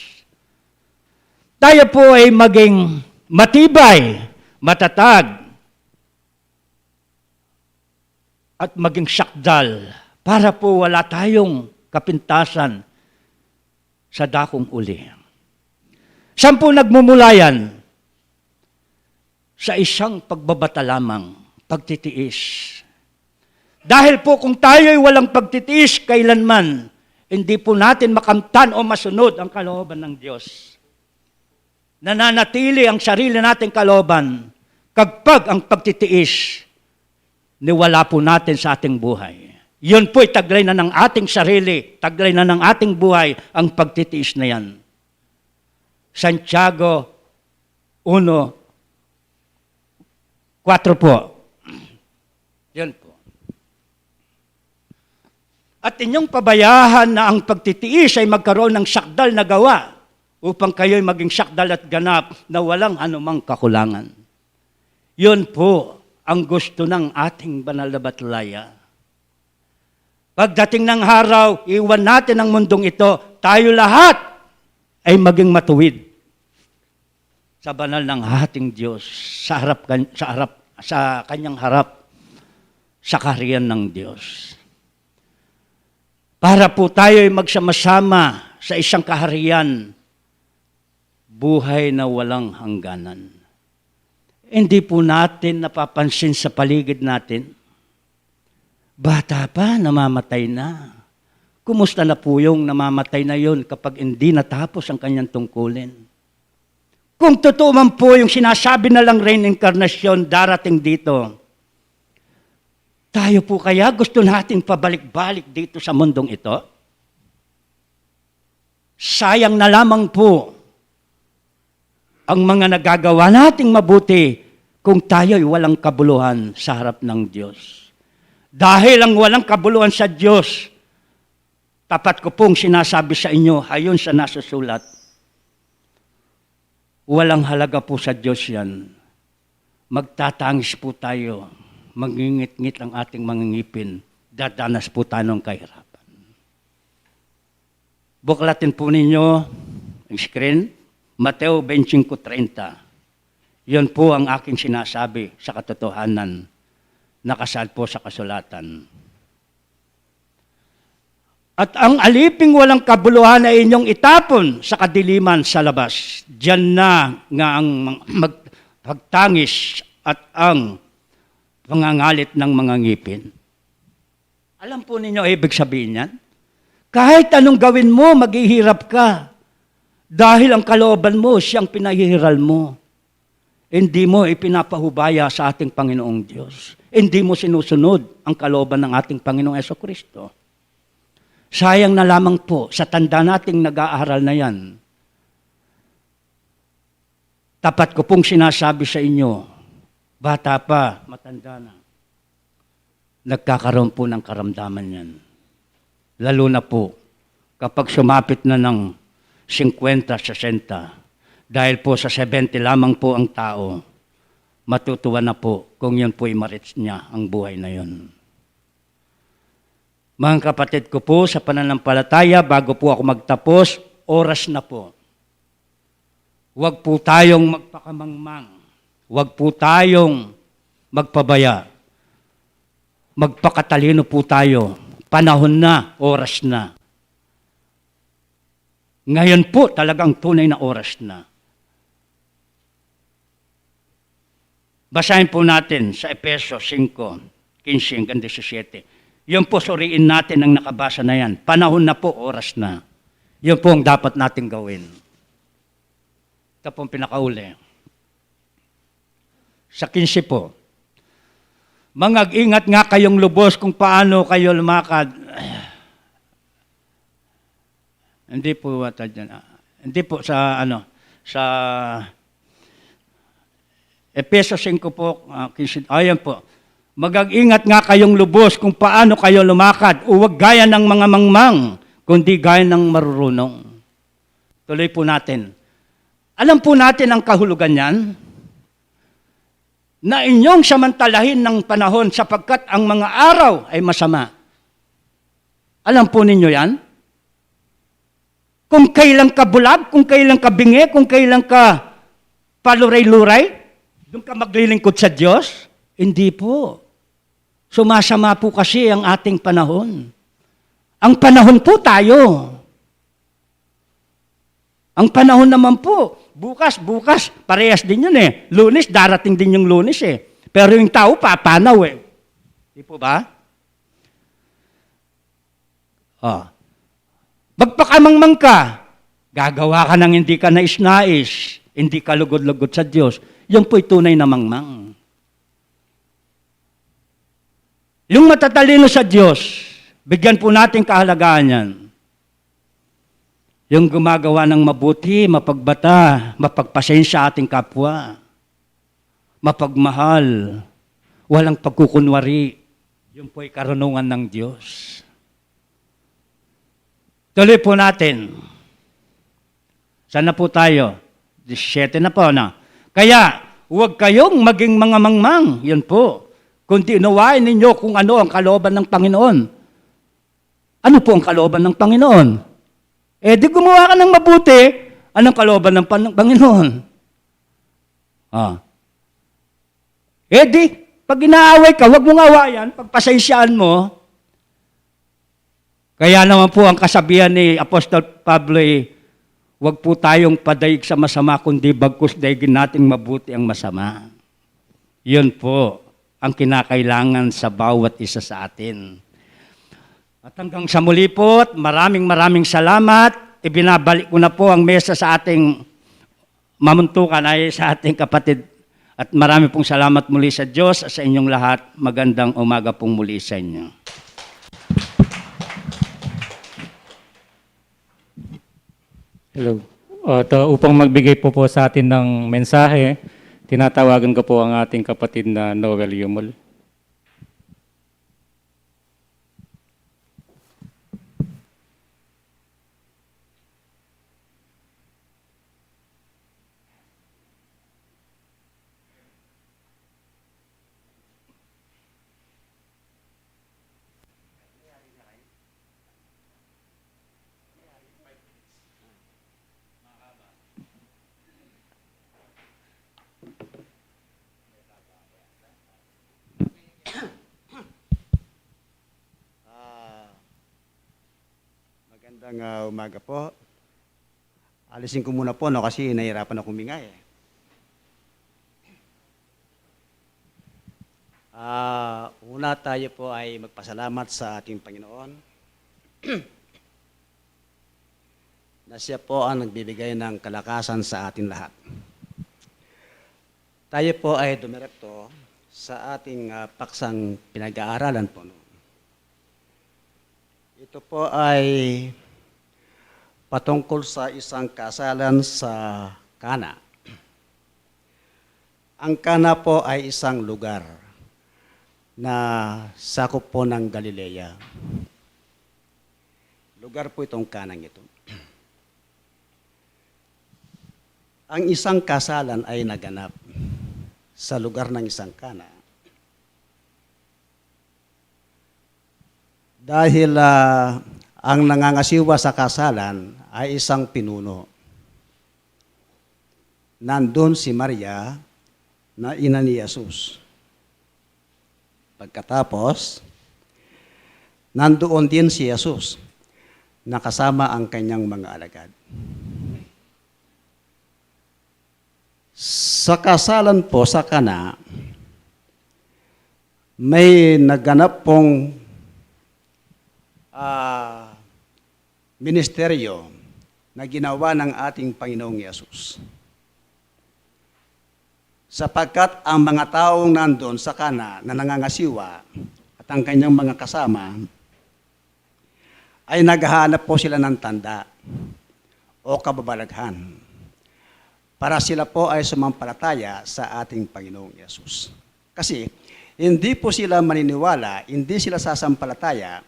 tayo po ay maging matibay, matatag, at maging sakdal para po wala tayong kapintasan sa dakong uli. Saan po nagmumula yan? Sa isang pagbabata lamang, pagtitiis. Dahil po kung tayo'y walang pagtitiis kailanman, hindi po natin makamtan o masunod ang kalooban ng Diyos. Nananatili ang sarili nating kalooban kapag ang pagtitiis niwala po natin sa ating buhay. Yun po'y taglay na ng ating sarili, taglay na ng ating buhay ang pagtitiis na yan. Santiago uno, kuwatro po. Yun po. At inyong pabayahan na ang pagtitiis ay magkaroon ng sakdal na gawa upang kayo'y maging sakdal at ganap na walang anumang kakulangan. Yun po ang gusto ng ating banal na batlaya. Pagdating ng araw, iwan natin ang mundong ito, tayo lahat ay maging matuwid sa banal ng ating Diyos, sa harap kan-, sa harap, sa kanyang harap, sa kaharian ng Diyos. Para po tayo ay magsama-sama sa isang kaharian, buhay na walang hangganan. Hindi po natin napapansin sa paligid natin. Bata pa, namamatay na. Kumusta na po yung namamatay na yun kapag hindi natapos ang kanyang tungkulin? Kung totoo man po yung sinasabi na lang reincarnation darating dito, tayo po kaya gusto nating pabalik-balik dito sa mundong ito? Sayang na lamang po ang mga nagagawa nating mabuti kung tayo'y walang kabuluhan sa harap ng Diyos. Dahil ang walang kabuluhan sa Diyos, tapat ko pong sinasabi sa inyo, ayon sa nasusulat, walang halaga po sa Diyos yan. Magtatangis po tayo, mangingit-ngit ang ating mga ngipin, dadanas po tayo ng kahirapan. Buklatin po ninyo ang screen, Mateo twenty-five thirty. Yun po ang aking sinasabi sa katotohanan, nakasaad po sa kasulatan. At ang aliping walang kabuluhan ay inyong itapon sa kadiliman sa labas. Diyan na nga ang mag-, pagtangis at ang pangangalit ng mga ngipin. Alam po ninyo ibig sabihin yan? Kahit anong gawin mo, maghihirap ka. Dahil ang kalooban mo, siyang pinahihiral mo. Hindi mo ipinapahubaya sa ating Panginoong Diyos. Hindi mo sinusunod ang kalooban ng ating Panginoong Yesu Kristo. Sayang na lamang po sa tanda nating nag-aaral na yan. Tapat ko pong sinasabi sa inyo, bata pa, matanda na, nagkakaroon po ng karamdaman yan. Lalo na po kapag sumapit na ng singkwenta, sesenta. Dahil po sa seventy lamang po ang tao, matutuwa na po kung yun po'y ma-reach niya ang buhay na yun. Mga kapatid ko po sa pananampalataya, bago po ako magtapos, oras na po. Huwag po tayong magpakamangmang. Huwag po tayong magpabaya. Magpakatalino po tayo. Panahon na, oras na. Ngayon po talagang tunay na oras na. Basahin po natin sa Efeso singko, kinse hanggang disisiyete. Yun po, suriin natin ang nakabasa na yan. Panahon na po, oras na. Yun po ang dapat nating gawin. Ito pong pinakauli. Sa kinse po, "Mangag-ingat nga kayong lubos kung paano kayo lumakad." Hindi po ata dyan. Ah, hindi po sa, ano, sa Efeso singko po, ah, kinse, ayan po. "Magag-ingat nga kayong lubos kung paano kayo lumakad, huwag gaya ng mga mangmang, kundi gaya ng marurunong." Tuloy po natin. Alam po natin ang kahulugan niyan, na inyong samantalahin ng panahon sapagkat ang mga araw ay masama. Alam po ninyo yan? Kung kailan ka bulag, kung kailan ka bingi, kung kailan ka paluray-luray, doon ka maglilingkod sa Diyos? Hindi po. Sumasama po kasi ang ating panahon. Ang panahon po tayo. Ang panahon naman po, bukas, bukas, parehas din yun eh. Lunes, darating din yung Lunes eh. Pero yung tao, papanaw eh. Di po ba? Oh. Magpakamangmang ka, gagawa ka ng hindi ka nais-nais, hindi ka lugod-lugod sa Diyos. Yan po'y tunay na mangmang. Yung matatalino sa Diyos, bigyan po natin kahalagahan yan. Yung gumagawa ng mabuti, mapagbata, mapagpasensya ating kapwa, mapagmahal, walang pagkukunwari, yun po'y karunungan ng Diyos. Tuloy po natin. Saan na po tayo? Disisiyete na po, no? "Kaya, huwag kayong maging mga mangmang." Yun po. "Kundi unawain ninyo kung ano ang kalooban ng Panginoon." Ano po ang kalooban ng Panginoon? Eh, di gumawa ka ng mabuti, anong kalooban ng Pan-, Panginoon? Ah. Eh di, pag inaaway ka, huwag mong awayan, pagpasensyaan mo. Kaya naman po ang kasabihan ni Apostol Pablo, eh, "Huwag po tayong padaig sa masama, kundi bagkus daigin nating mabuti ang masama." Yun po ang kinakailangan sa bawat isa sa atin. At hanggang sa muli po, at maraming, maraming salamat. Ibinabalik ko na po ang mesa sa ating mamuntukan ay sa ating kapatid. At marami pong salamat muli sa Diyos at sa inyong lahat. Magandang umaga pong muli sa inyo. Hello. At, uh, upang magbigay po po sa atin ng mensahe, tinatawagan ko po ang ating kapatid na Noel Yumul. Ah, magandang, ah, umaga po. Alisin ko muna po, no, kasi nahihirapan ako huminga, eh. Ah, una, tayo po ay magpasalamat sa ating Panginoon na siya po ang nagbibigay ng kalakasan sa ating lahat. Tayo po ay dumiretso sa ating, ah, paksang pinag-aaralan po, no? Ito po ay patungkol sa isang kasalan sa Kana. Ang Kana po ay isang lugar na sakop po ng Galilea. Lugar po itong Kanang ito. Ang isang kasalan ay naganap sa lugar ng isang Kana. Dahil, ah, ang nangangasiwa sa kasalan ay isang pinuno. Nandun si Maria, na ina ni Jesus. Pagkatapos, nandoon din si Jesus na kasama ang kanyang mga alagad. Sa kasalan po sa Kana, may naganap pong, ah, ministeryo na ginawa ng ating Panginoong Yesus. Sapagkat ang mga taong nandun sa Kana na nangangasiwa at ang kanyang mga kasama ay naghahanap po sila ng tanda o kababalaghan para sila po ay sumampalataya sa ating Panginoong Yesus. Kasi hindi po sila maniniwala, hindi sila sasampalataya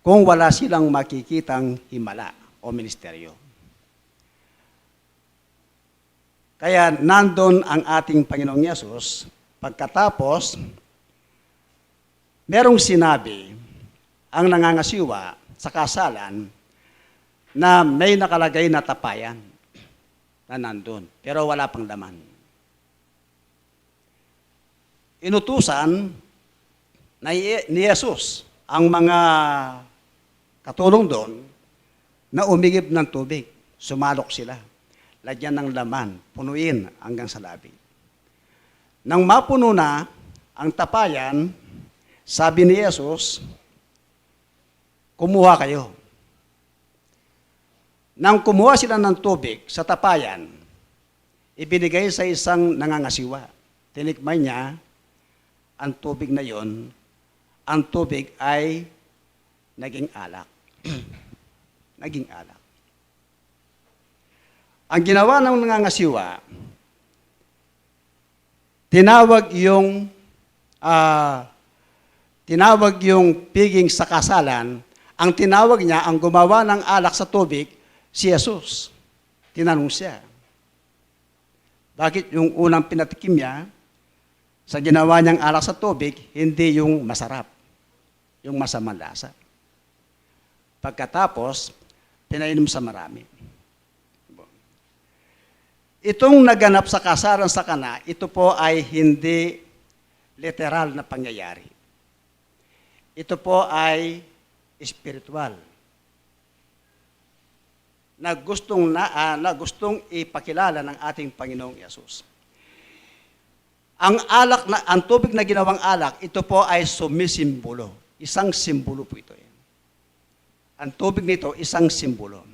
kung wala silang makikitang himala o ministeryo. Kaya nandun ang ating Panginoong Yesus, pagkatapos, merong sinabi ang nangangasiwa sa kasalan na may nakalagay na tapayan na nandun, pero wala pang laman. Inutusan na i-, ni Jesus ang mga katulong doon na umigib ng tubig. Sumalok sila. Lagyan ng laman, punuin hanggang sa labi. Nang mapuno na ang tapayan, sabi ni Jesus, "Kumuha kayo." Nang kumuha sila ng tubig sa tapayan, ibinigay sa isang nangangasiwa. Tinikman niya ang tubig na yon, ang tubig ay naging alak. Naging alak. Ang ginawa ng nangangasiwa, tinawag yung, ah, tinawag yung piging sa kasalan, ang tinawag niya, ang gumawa ng alak sa tubig, si Jesus. Tinanong siya, bakit yung unang pinatikim niya sa ginawa niyang alak sa tubig, hindi yung masarap, yung masamang lasa? Pagkatapos, pinainom sa marami. Itong naganap sa kasalan sa Kana, ito po ay hindi literal na pangyayari. Ito po ay espiritual na gustong na, ah, na gustong ipakilala ng ating Panginoong Yesus. Ang alak na, ang tubig na ginawang alak, ito po ay sumisimbolo. Isang simbolo po ito. Ang tubig nito, isang simbolo.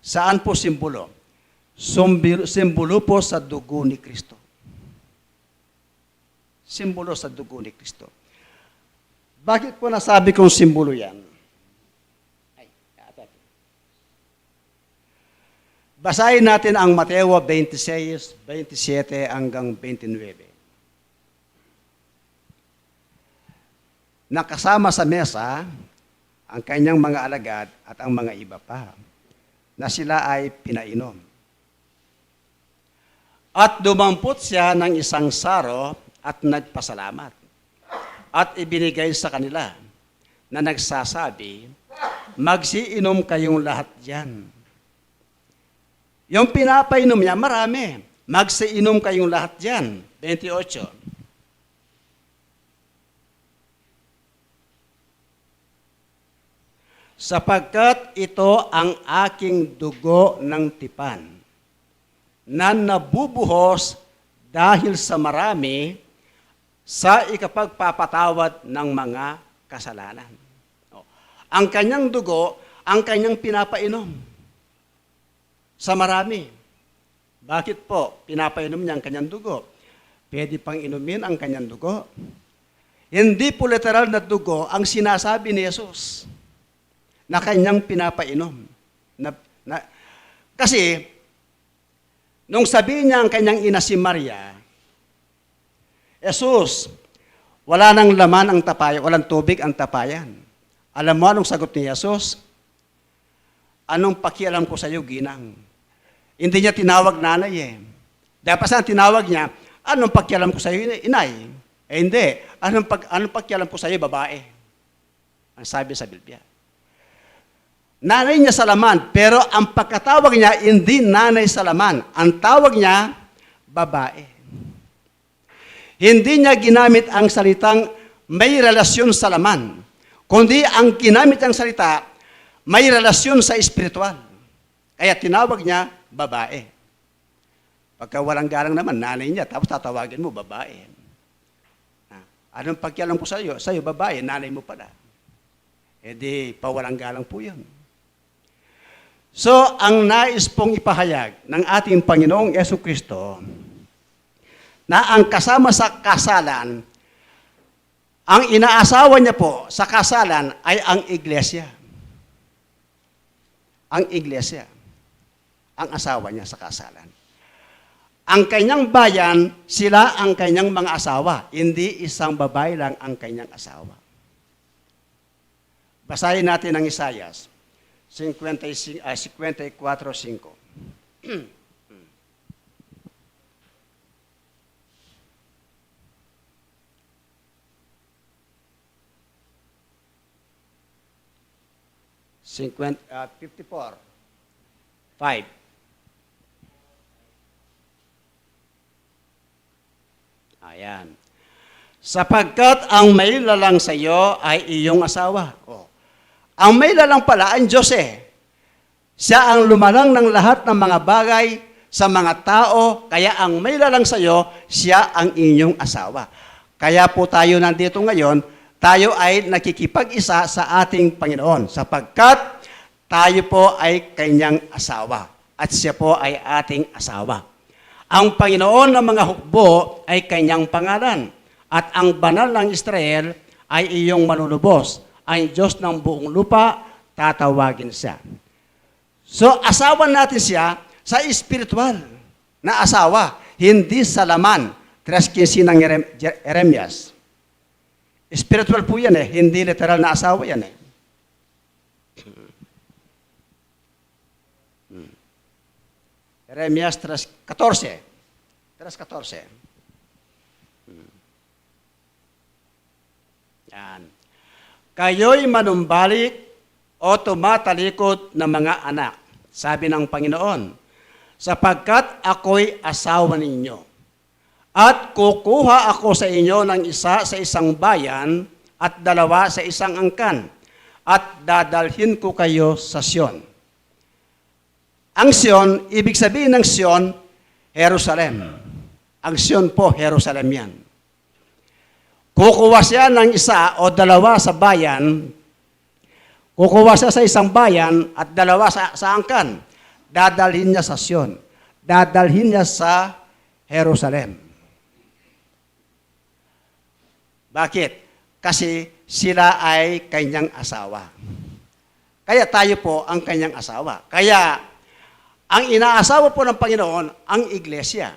Saan po simbolo? Sumbi-, simbolo po sa dugo ni Kristo. Simbolo sa dugo ni Kristo. Bakit po nasabi kong simbolo yan? Ay, ata. Basahin natin ang Mateo twenty-six, twenty-seven hanggang twenty-nine. Nakasama sa mesa ang kanyang mga alagad at ang mga iba pa na sila ay pinainom. At dumampot siya ng isang saro at nagpasalamat. At ibinigay sa kanila na nagsasabi, "Magsiinom kayong lahat diyan." Yung pinapainom niya, marami. "Magsiinom kayong lahat diyan." Twenty-eight. "Sapagkat ito ang aking dugo ng tipan, na nabubuhos dahil sa marami sa ikapagpapatawad ng mga kasalanan." O, ang kanyang dugo, ang kanyang pinapainom sa marami. Bakit po pinapainom niya ang kanyang dugo? Pwede pang inumin ang kanyang dugo. Hindi po literal na dugo ang sinasabi ni Jesus na kanyang pinapainom. Na, na, kasi, nung sabi niya ang kanyang ina si Maria, "Jesus, wala nang laman ang tapayan, walang tubig ang tapayan." Alam mo anong sagot ni Jesus? "Anong pakialam ko sa'yo, ginang?" Hindi niya tinawag nanay eh. Dapat sana tinawag niya, "Anong pakialam ko sa'yo, ina-, inay?" Eh, hindi. "Anong pag-, anong pakialam ko sa'yo, babae?" Ang sabi sa Biblia. Nanay niya sa laman, pero ang pagkatawag niya, hindi nanay sa laman. Ang tawag niya, babae. Hindi niya ginamit ang salitang may relasyon sa laman, kundi ang ginamit niyang salita may relasyon sa espiritual. Kaya tinawag niya babae. Pagka walang galang naman, nanay niya, tapos tatawagin mo babae. Ah, anong pakialam ko sa'yo? Sa'yo, babae, nanay mo pala. Eh di, pawalang galang po yun. So, ang nais pong ipahayag ng ating Panginoong Yesu Kristo na ang kasama sa kasalan, ang inaasawa niya po sa kasalan ay ang iglesia. Ang iglesia. Ang asawa niya sa kasalan. Ang kanyang bayan, sila ang kanyang mga asawa. Hindi isang babae lang ang kanyang asawa. Basahin natin ang Isaias fifty-five, ah, fifty-four five. Fifty-four five. Ayan. "Sapagkat ang may lalang sa iyo ay iyong asawa." O, ang may lalang pala ang Diyos eh. Siya ang lumalang ng lahat ng mga bagay sa mga tao, kaya ang may lalang sa iyo, siya ang inyong asawa. Kaya po tayo nandito ngayon, tayo ay nakikipag-isa sa ating Panginoon, sapagkat tayo po ay kanyang asawa, at siya po ay ating asawa. Ang Panginoon ng mga hukbo ay kanyang pangalan, at ang Banal ng Israel ay iyong manunubos. Ang Diyos ng buong lupa, tatawagin siya. So, asawa natin siya sa espiritual na asawa, hindi sa laman. Tres quince ng Jerem-, Jer-, Jeremias. Spiritual po yan eh, hindi literal na asawa yan eh. Jeremias tres catorce. Tres catorce. Yan. "Kayo'y manumbalik o tumatalikod na mga anak," sabi ng Panginoon, "sapagkat ako'y asawa ninyo. At kukuha ako sa inyo ng isa sa isang bayan at dalawa sa isang angkan, at dadalhin ko kayo sa Sion." Ang Sion, ibig sabihin ng Sion, Jerusalem. Ang Sion po, Jerusalem yan. Kukuha siya ng isa o dalawa sa bayan, kukuha siya sa isang bayan at dalawa sa, sa angkan. Dadalhin niya sa Sion. Dadalhin niya sa Jerusalem. Bakit? Kasi sila ay kanyang asawa. Kaya tayo po ang kanyang asawa. Kaya ang inaasawa po ng Panginoon, ang iglesia.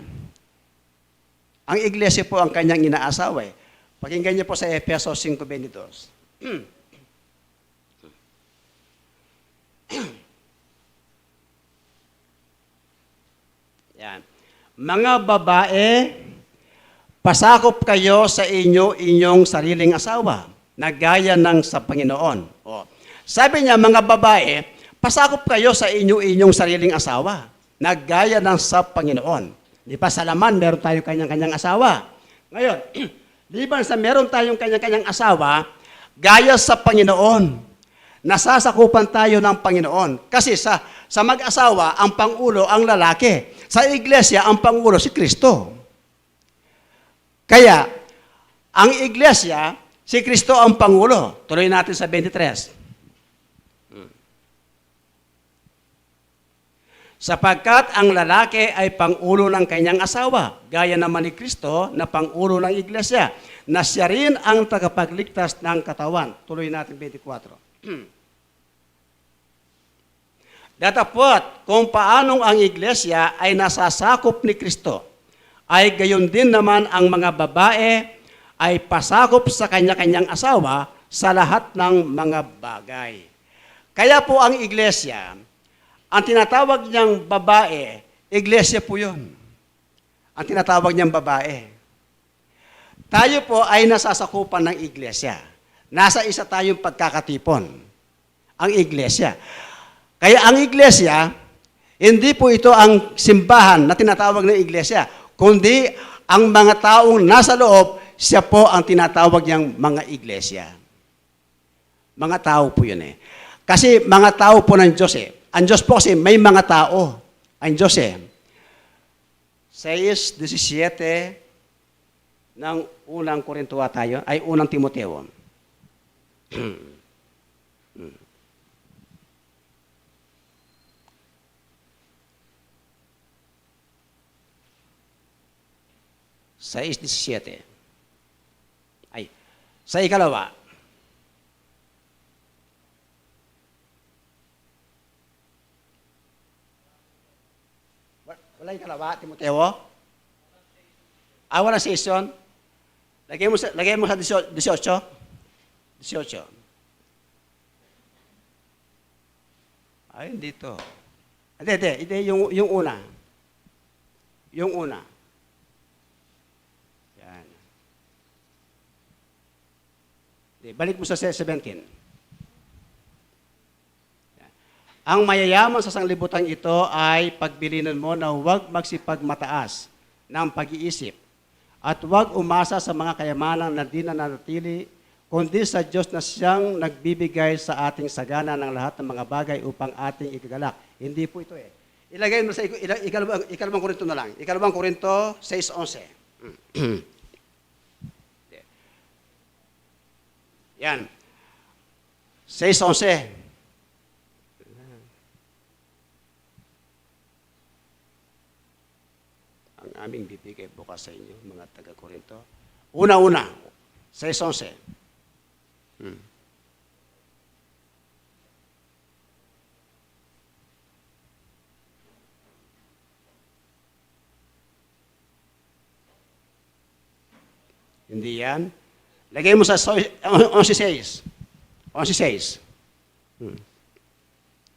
Ang iglesia po ang kanyang inaasawa eh. Pakinggan niyo po sa Efeso five twenty-two. Yan. "Mga babae, pasakop kayo sa inyo-inyong sariling asawa, na gaya ng sa Panginoon." O, sabi niya, "Mga babae, pasakop kayo sa inyo-inyong sariling asawa, na gaya ng sa Panginoon." Di ba, sa laman, meron tayong kanyang-kanyang asawa. Ngayon, liban sa meron tayong kanyang-kanyang asawa, gaya sa Panginoon, nasasakupan tayo ng Panginoon. Kasi sa, sa mag-asawa, ang pangulo ang lalaki. Sa iglesia, ang pangulo si Kristo. Kaya, ang iglesia, si Kristo ang pangulo. Tuloy natin sa twenty-three. "Sapagkat ang lalaki ay pangulo ng kanyang asawa, gaya naman ni Kristo na pangulo ng iglesia, na siya rin ang tagapagligtas ng katawan." Tuloy natin, twenty-four. "Datapot kung paanong ang iglesia ay nasasakop ni Kristo, ay gayon din naman ang mga babae ay pasakop sa kanya-kanyang asawa sa lahat ng mga bagay." Kaya po ang iglesia, ang tinatawag niyang babae, iglesia po yun. Ang tinatawag niyang babae. Tayo po ay nasasakupan ng iglesia. Nasa isa tayong pagkakatipon, ang iglesia. Kaya ang iglesia, hindi po ito ang simbahan na tinatawag ng iglesia, kundi Ang mga taong nasa loob, siya po ang tinatawag niyang mga iglesia. Mga tao po yun eh. Kasi mga tao po ng Diyos eh. Ang Diyos po kasi may mga tao. Ang Diyos eh. Sais disisiete ng unang Korinto ata yun, ay unang Timoteo. Sais disisiete. Ay, sa ikalawa. Wa-, wala ikalawa, Timoteo? Ah, wala season? Lagay mo sa, lagay mo sa disyo-, dieciocho? Dieciocho. Ay, hindi to. Hindi, hindi, hindi, yung, yung una. Yung una. Yan. Hindi, balik mo sa se-, seventeen. Yan. Ang mayayaman sa sanglibutan ito ay pagbilinan mo na huwag magsipagmataas ng pag-iisip at huwag umasa sa mga kayamanang na di nananatili, kundi sa Diyos na siyang nagbibigay sa ating sagana ng lahat ng mga bagay upang ating ikagalak. Hindi po ito eh. Ilagay mo sa ik-, ila-, ikalawang, ikalawang Korinto na lang. Ikalawang Korinto sais onse. Yan. Sais onse. Ang aming bibig ay bukas sa inyo, mga taga-Korinto. Una-una, sais onse. Hmm. Hindi yan. Lagay mo sa so-, onse sais. Onse sais. Hmm.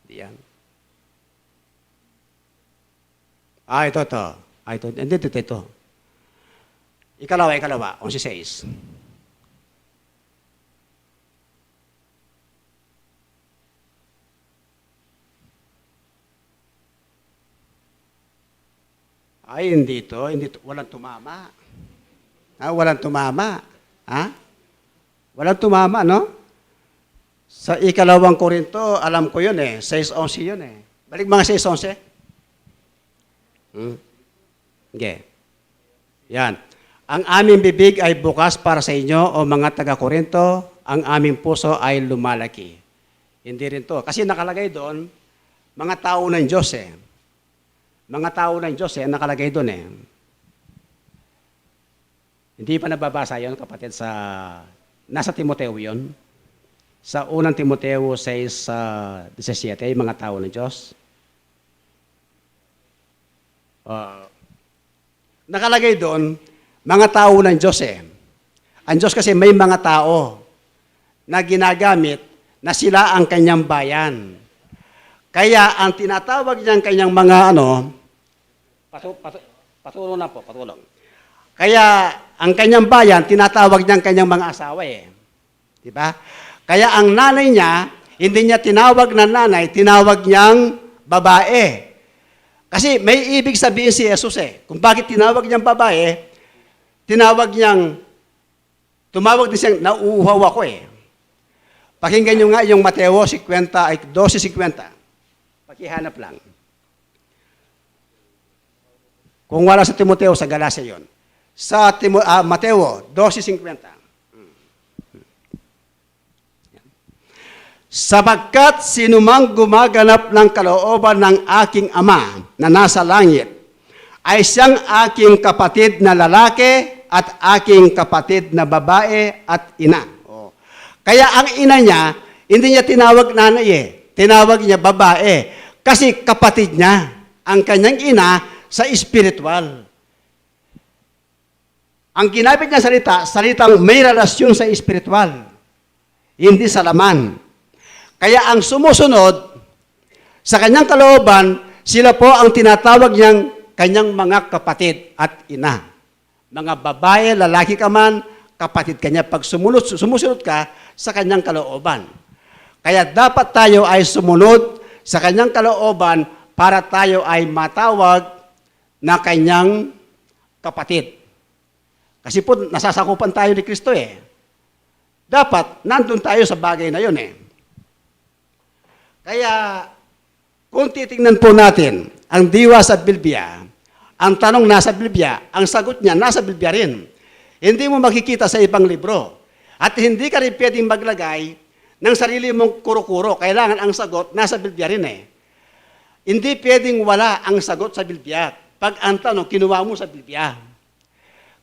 Hindi yan. Ah, ito, ito. Ah, ito. Hindi, ito, ito. Ikalawa, ikalawa. Onse sais. Ay, hindi to, hindi to, walang tumama. Ah, walang tumama. Ha? Walang tumama, no? Sa ikalawang Korinto, alam ko yun eh. Sais onse yun eh. Balik mga sais onse. Hmm? Okay. Yan. Ang aming bibig ay bukas para sa inyo, o mga taga-Korinto, ang aming puso ay lumalaki. Hindi rin to. Kasi nakalagay doon, mga tao ng Diyos eh. Mga tao ng Diyos eh, nakalagay doon eh. Hindi pa nababasa yon, kapatid, sa, nasa Timoteo yon. Sa unang Timoteo sais, ah, disisiete, yung mga tao ng Diyos. Ah, nakalagay doon, mga tao ng Diyos eh. Ang Diyos kasi may mga tao na ginagamit na sila ang kanyang bayan. Kaya ang tinatawag niyang kanyang mga ano, patu-, patu-, patulong lang po, patulong. Kaya ang kanyang bayan, tinatawag niyang kanyang mga asawa eh. Di ba? Kaya ang nanay niya, hindi niya tinawag na nanay, tinawag niyang babae. Kasi may ibig sabihin si Jesus eh. Kung bakit tinawag niyang babae, tinawag niyang, tumawag din siyang nauuhaw ako eh. Pakinggan niyo nga yung Mateo singkwenta, ay, dose singkwenta. Pakihanap lang. Kung wala sa Timoteo, sa Galacia yon. Sa Timo-, ah, Mateo dose singkwenta. Sapagkat sinumang gumaganap ng kalooban ng aking Ama na nasa langit, ay siyang aking kapatid na lalaki at aking kapatid na babae at ina. Oh. Kaya ang ina niya, hindi niya tinawag nanay eh. Tinawag niya babae. Kasi kapatid niya ang kanyang ina sa espiritual. Ang ginamit niyang salita, salitang may relasyon sa espiritual, hindi sa laman. Kaya ang sumusunod sa kanyang kalooban, sila po ang tinatawag niyang kanyang mga kapatid at ina. Mga babae, lalaki ka man, kapatid ka niya pag sumunod, sumusunod ka sa kanyang kalooban. Kaya dapat tayo ay sumunod sa kanyang kalooban para tayo ay matawag na kanyang kapatid. Kasi po, nasasakupan tayo ni Kristo eh. Dapat, nandun tayo sa bagay na yun eh. Kaya, kung titingnan po natin ang diwa sa Biblia, ang tanong nasa Biblia, ang sagot niya nasa Biblia rin. Hindi mo makikita sa ibang libro. At hindi ka rin pwedeng maglagay ng sarili mong kuro-kuro. Kailangan ang sagot nasa Biblia rin eh. Hindi pwedeng wala ang sagot sa Biblia pag ang tanong kinuha mo sa Biblia.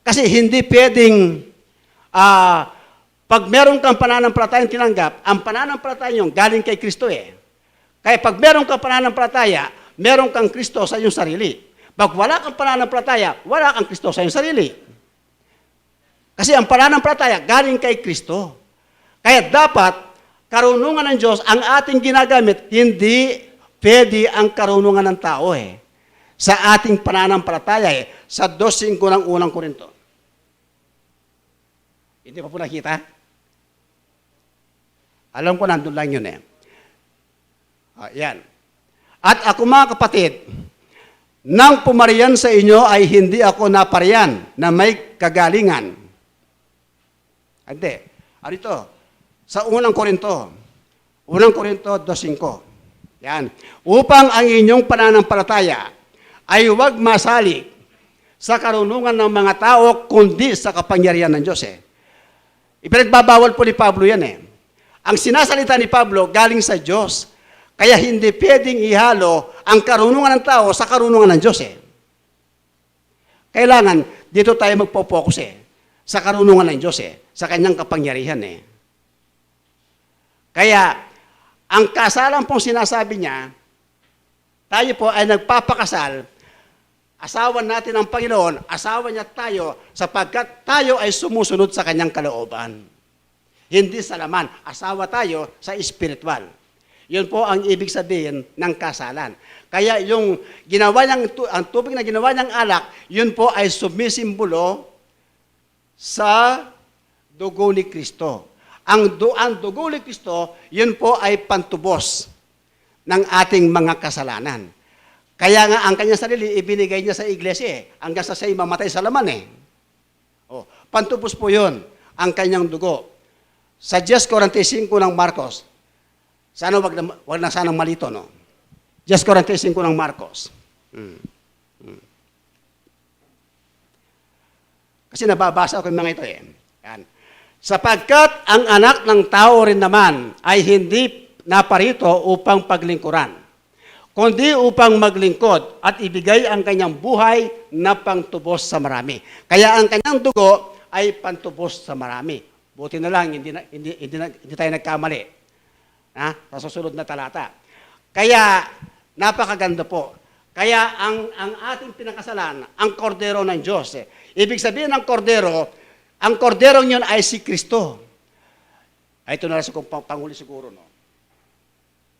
Kasi hindi pwedeng, ah, pag meron kang pananampalatayang tinanggap, ang pananampalataya yun galing kay Kristo eh. Kaya pag meron kang pananampalataya, meron kang Kristo sa iyong sarili. Pag wala kang pananampalataya, wala kang Kristo sa iyong sarili. Kasi ang pananampalataya galing kay Kristo. Kaya dapat, karunungan ng Diyos ang ating ginagamit, hindi pwede ang karunungan ng tao eh. Sa ating pananampalataya eh, sa dos singko ng unang Korinto. Hindi pa po nakita? Alam ko nandun lang yun eh. Ah, yan. At ako, mga kapatid, nang pumarian sa inyo ay hindi ako naparian na may kagalingan. Ante, arito, sa unang Korinto, unang Korinto dos singko. Yan. Upang ang inyong pananampalataya ay huwag masalik sa karunungan ng mga tao, kundi sa kapangyarihan ng Diyos eh. Ipinagbabawal po ni Pablo yan eh. Ang sinasalita ni Pablo galing sa Diyos. Kaya hindi pwedeng ihalo ang karunungan ng tao sa karunungan ng Diyos eh. Kailangan dito tayo magpo-focus eh. Sa karunungan ng Diyos eh. Sa kanyang kapangyarihan eh. Kaya, ang kasalan pong sinasabi niya, tayo po ay nagpapakasal, asawa natin ang Panginoon, asawa niya tayo, sapagkat tayo ay sumusunod sa kanyang kalooban. Hindi sa laman, asawa tayo sa espiritual. Yun po ang ibig sabihin ng kasalan. Kaya yung ginawa niyang tu-, ang tubig na ginawa niyang alak, yun po ay sumisimbolo sa dugo ni Kristo. Ang, du- ang dugo ni Kristo, yun po ay pantubos ng ating mga kasalanan. Kaya nga ang kanyang sarili, ibinigay niya sa iglesia eh, hanggang sa siya'y mamatay sa laman eh. Oh, pantubos po yun, ang kanyang dugo. Sa diyes kuwarenta y singko ng Marcos, sana wag na, wag na sanang malito, no? Diyes kuwarenta y singko ng Marcos. Hmm. Hmm. Kasi nababasa ko yung mga ito eh. Yan. Sapagkat ang anak ng tao rin naman ay hindi naparito upang paglingkuran, kundi upang maglingkod at ibigay ang kanyang buhay na pangtubos sa marami. Kaya ang kanyang dugo ay pantubos sa marami. Buti na lang, hindi, na, hindi, hindi, na, hindi tayo nagkamali. Ha? Sa susunod na talata. Kaya, napakaganda po. Kaya ang, ang ating pinakasalan, ang kordero ng Diyos. Eh. Ibig sabihin ng kordero, ang kordero niyon ay si Kristo. Ay, ito na lang sa kong pang-, panguli siguro, no?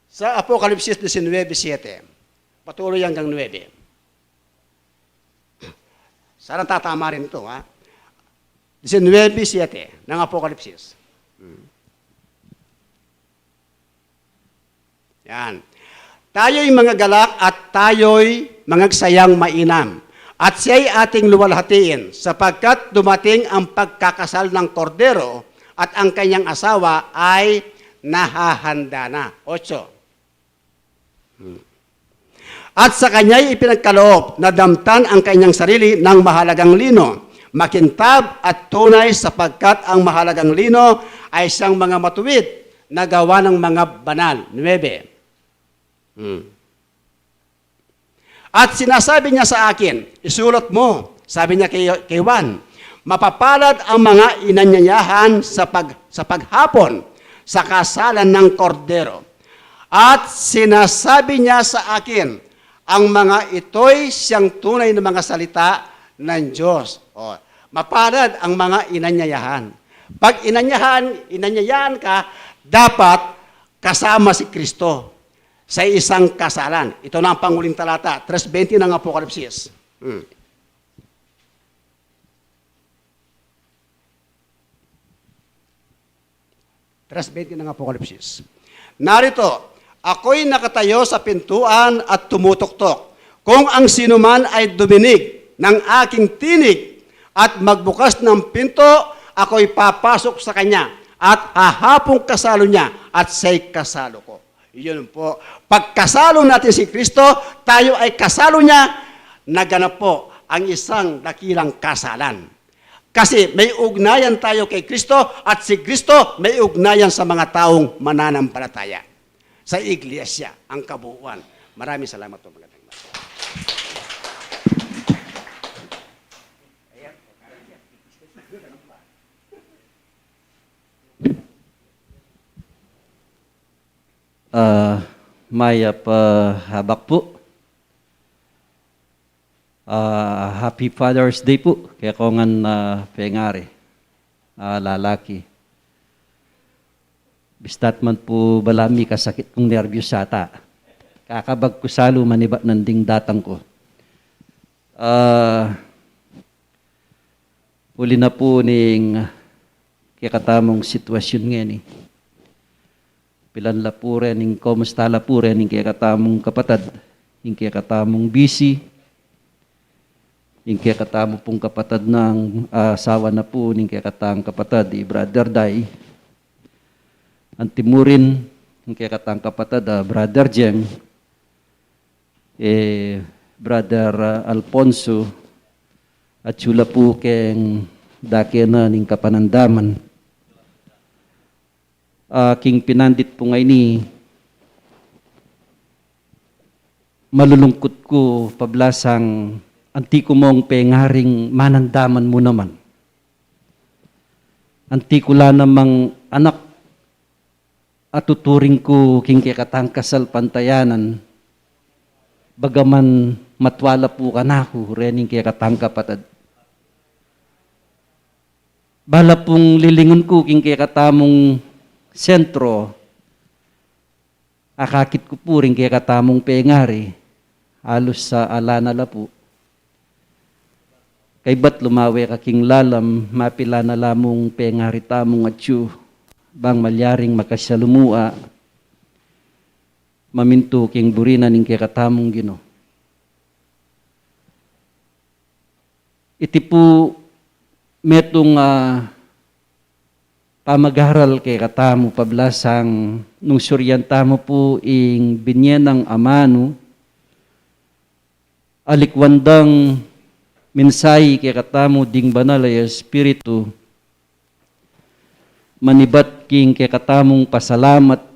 Sa Apokalipsis disinwebe siyete, patuloy hanggang nuwebe. Sana tatama rin ito, ha? Disinwebe siyete ng Apokalipsis. Hmm. Yan. Tayo'y mga galak at tayo'y mangagsayang mainam. At siya'y ating luwalhatiin, sapagkat dumating ang pagkakasal ng Kordero at ang kanyang asawa ay nahahanda na. Otso. Hmm. At sa kanya'y ipinagkaloob na damtan ang kanyang sarili ng mahalagang lino, makintab at tunay, sapagkat ang mahalagang lino ay siyang mga matuwid na gawa ng mga banal. Nuebe. Hmm. At sinasabi niya sa akin, "Isulat mo," sabi niya kay, kay Juan, "Mapapalad ang mga inanyayahan sa pag-, sa paghapon sa kasalan ng Kordero." At sinasabi niya sa akin, "Ang mga ito'y siyang tunay na mga salita ng Diyos." O, mapalad ang mga inanyayahan. Pag inanyahan, inanyayahan ka, dapat kasama si Kristo sa isang kasalan. Ito na ang panguling talata, tres bente ng Apokalipsis. Hmm. Tres bente ng Apokalipsis. Narito, ako'y nakatayo sa pintuan at tumutuktok. Kung ang sinuman ay duminig ng aking tinig at magbukas ng pinto, ako'y papasok sa kanya, at hahapong kasalu niya, at siya'y kasalu ko. Yun po, pagkasalu natin si Kristo, tayo ay kasalu niya, naganap po ang isang dakilang kasalan. Kasi may ugnayan tayo kay Kristo at si Kristo may ugnayan sa mga taong mananampalataya, sa iglesia, ang kabuuan. Maraming salamat po. Magandang umaga. Ah, mayap a habak pu. Ah, Happy Father's Day pu keka ngan, ah, pengari, ah, lalaki. Bista't man pu balamu kasakit kung nerbiyus ata. Kakabag ku salu manibat nanding datang ku. Ah, uli na pu ning kekatamung sitwasyun ngeni. Pilan la pu rin ning, kumusta la pu rin ning kekatamung kapatad, ning kekatamung bisi, ning kekatamu pung kapatad nang, ah, asawa na pu ning kekatang kapatad, i Brother Dai. Antimurin, ning kekatang kapatad, ah, Brother Jeng, eh, Brother, ah, Alfonso, at sula pu keng dake na ning kapanandaman. Ah, king pinandit pu ngeni, malulungkut ku pablasang anti ku mong pengaring manandaman mu naman. Anti ku la namang anak a tuturing ku king kekatang kasalpantayanan, bagaman matwa la pu kanaku rening kekatang kapatad. Bala pung lilingun ku king kekatamung sentro, akakit ku pu ring kekatamung pengari, alus sa ala na la pu. Kaybat lumawe ka king lalam, mapilan na la mung pengari tamung atyu, bang malyaring makasalumua, mamintu king buri na ning kekatamung Ginu. Iti pu metung, ah, pamagaral kekatamu pablasang nung suryan tamu pu ing binye nang amanu, alikwan dang mensahe kekatamu ding Banal a Espiritu, manibat king kekatamung pasalamat,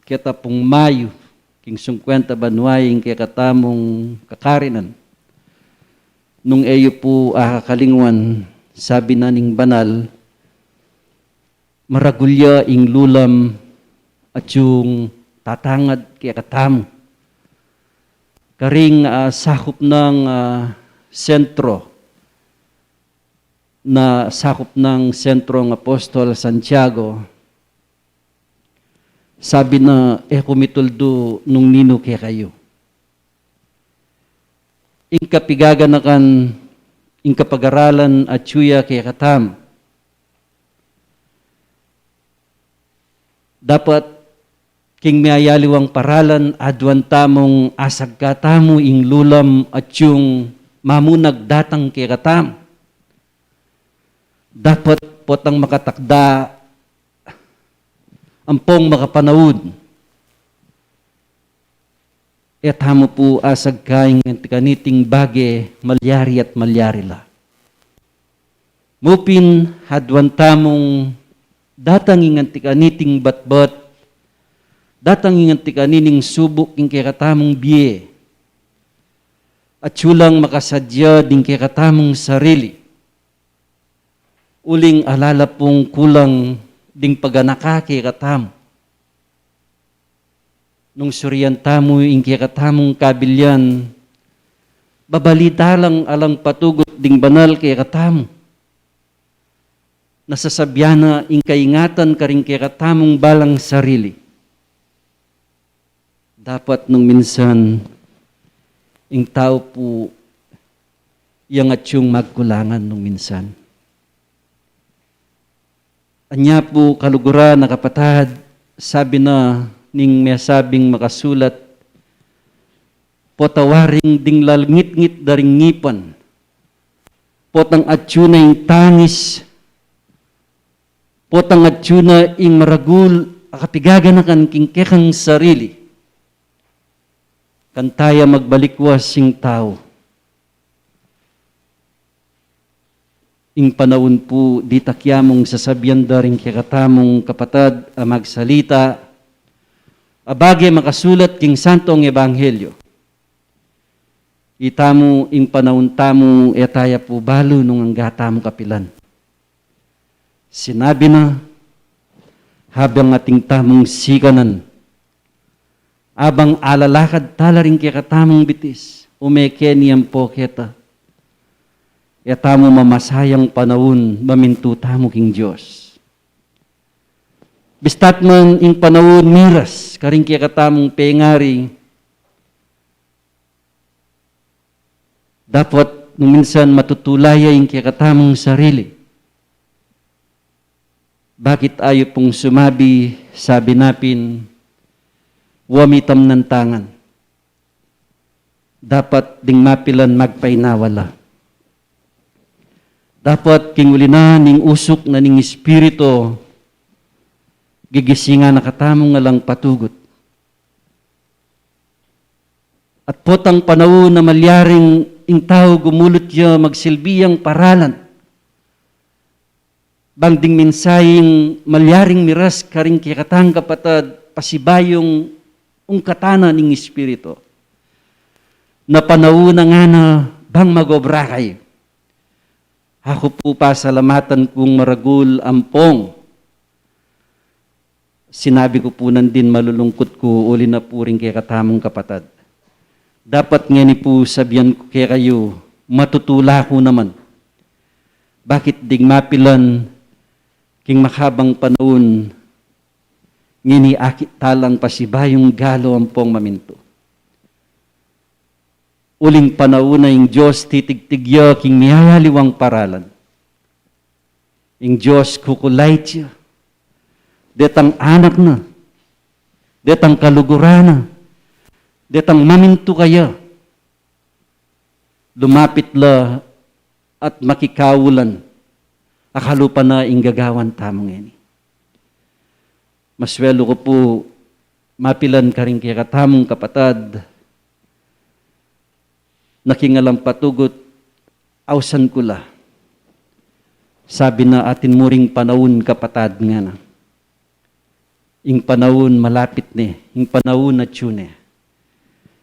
keta pung mayu king singkuenta banua ing kekatamung kakarinan. Nung e yu pu akakalingwan, sabi na ning banal, maragul ya ing lulam atyung tatangad kekatamu. Karing, ah, sakup nang, ah, sentro, na sakup nang sentrong Apostol Santiago, sabi na, e ku mituldu nung ninu kekayu. Ing kapigaganakan, ing kapagaralan atyu ya kekatamu. Dapat king miyayaliwang paralan, aduan tamung asagka tamu ing lulam atyung mamunag datang kekatamu. Dapat potang makatakda, ampong makapanaud, e tamu pu asagka ing anti kaniting bage, malyari at malyari la. Mu pin, aduan tamung datang ing anti kaniting batbat, datang ing anti kanining subuk king kekatamung bie, atyu lang makasadya ding kekatamung sarili. Uling ala la pung kulang ding paganaka kekatamu. Nung suryan tamu ing kekatamung kabilian, babalita lang alang patugut ding banal kekatamu. Nasasabian na ing kaingatan karing kekatamung balang sarili. Dapat nung minsan, ing tau pu yang atyung magkulangan nung minsan. Anya pu kaluguran a kapatad, sabi na ning mesabing makasulat, potawaring ding lalngitngit da ring ngipan, Potang atyu na ing tangis, potang atyu na ing maragul a kapigaganakan king kekang sarili, kanta ya magbalikwas ing tau. Ing panaun pu dita kiyamung sasabian da ring kekatamung kapatad a magsalita, a bage makasulat king Santong Ebanghelyo. Itamu ing panaun tamu, e taya pu balu nung angga tamu kapilan. Sinabi na, habang atin tamung sikanan, abang alalakad tala ring kekatamung bitis, ume keni ampo keta, e tamu mamasayang panaun mamintu tamu king Dios. Bista't man ing panaun miras karing kekatamung pengari, dapot nung minsan matutula ya ing kekatamung sarili. Bakit ayu pung sumabi, sabi na pin, wa mitam nang tangan. Dapat ding mapilan magpainawa la. Dapat king uli na ning usuk na ning Espiritu, gigisingan na katamu nga lang patugut. At potang panaun na malyaring ing tau gumulut ya magsilbi yang paralan. Bang ding mensaheng malyaring miras karing kekatang kapatad, pasibayung ungkatan na ning Espiritu. Na panaun na ngana bang mag-obra kayu. Aku pu pasalamatan kung maragul ampong sinabi ku pu nandin malulungkut ku uli na pu ring kekatamung kapatad. Dapat ngeni pu sabian ku kekayu, matutula ku naman. Bakit ding mapilan king makabang panaun, ngeni akit talang pasibayung galu ampong mamintu. Uling panaun na ing Dios titigtig ya king miyayaliwang paralan. Ing Dios kukulait ya. Detang anak na, detang kaluguran na, detang mamintu kaya, lumapit la at makikaulan, akalupa na ing gagawan tamu ngeni. Maswelu ku pu mapilan karing kekatamung kapatad, na king alang patugut, ausan ku la. Sabi na atin mu ring panaun kapatad ngana. Ing panaun malapit ne, ing panaun atyu ne.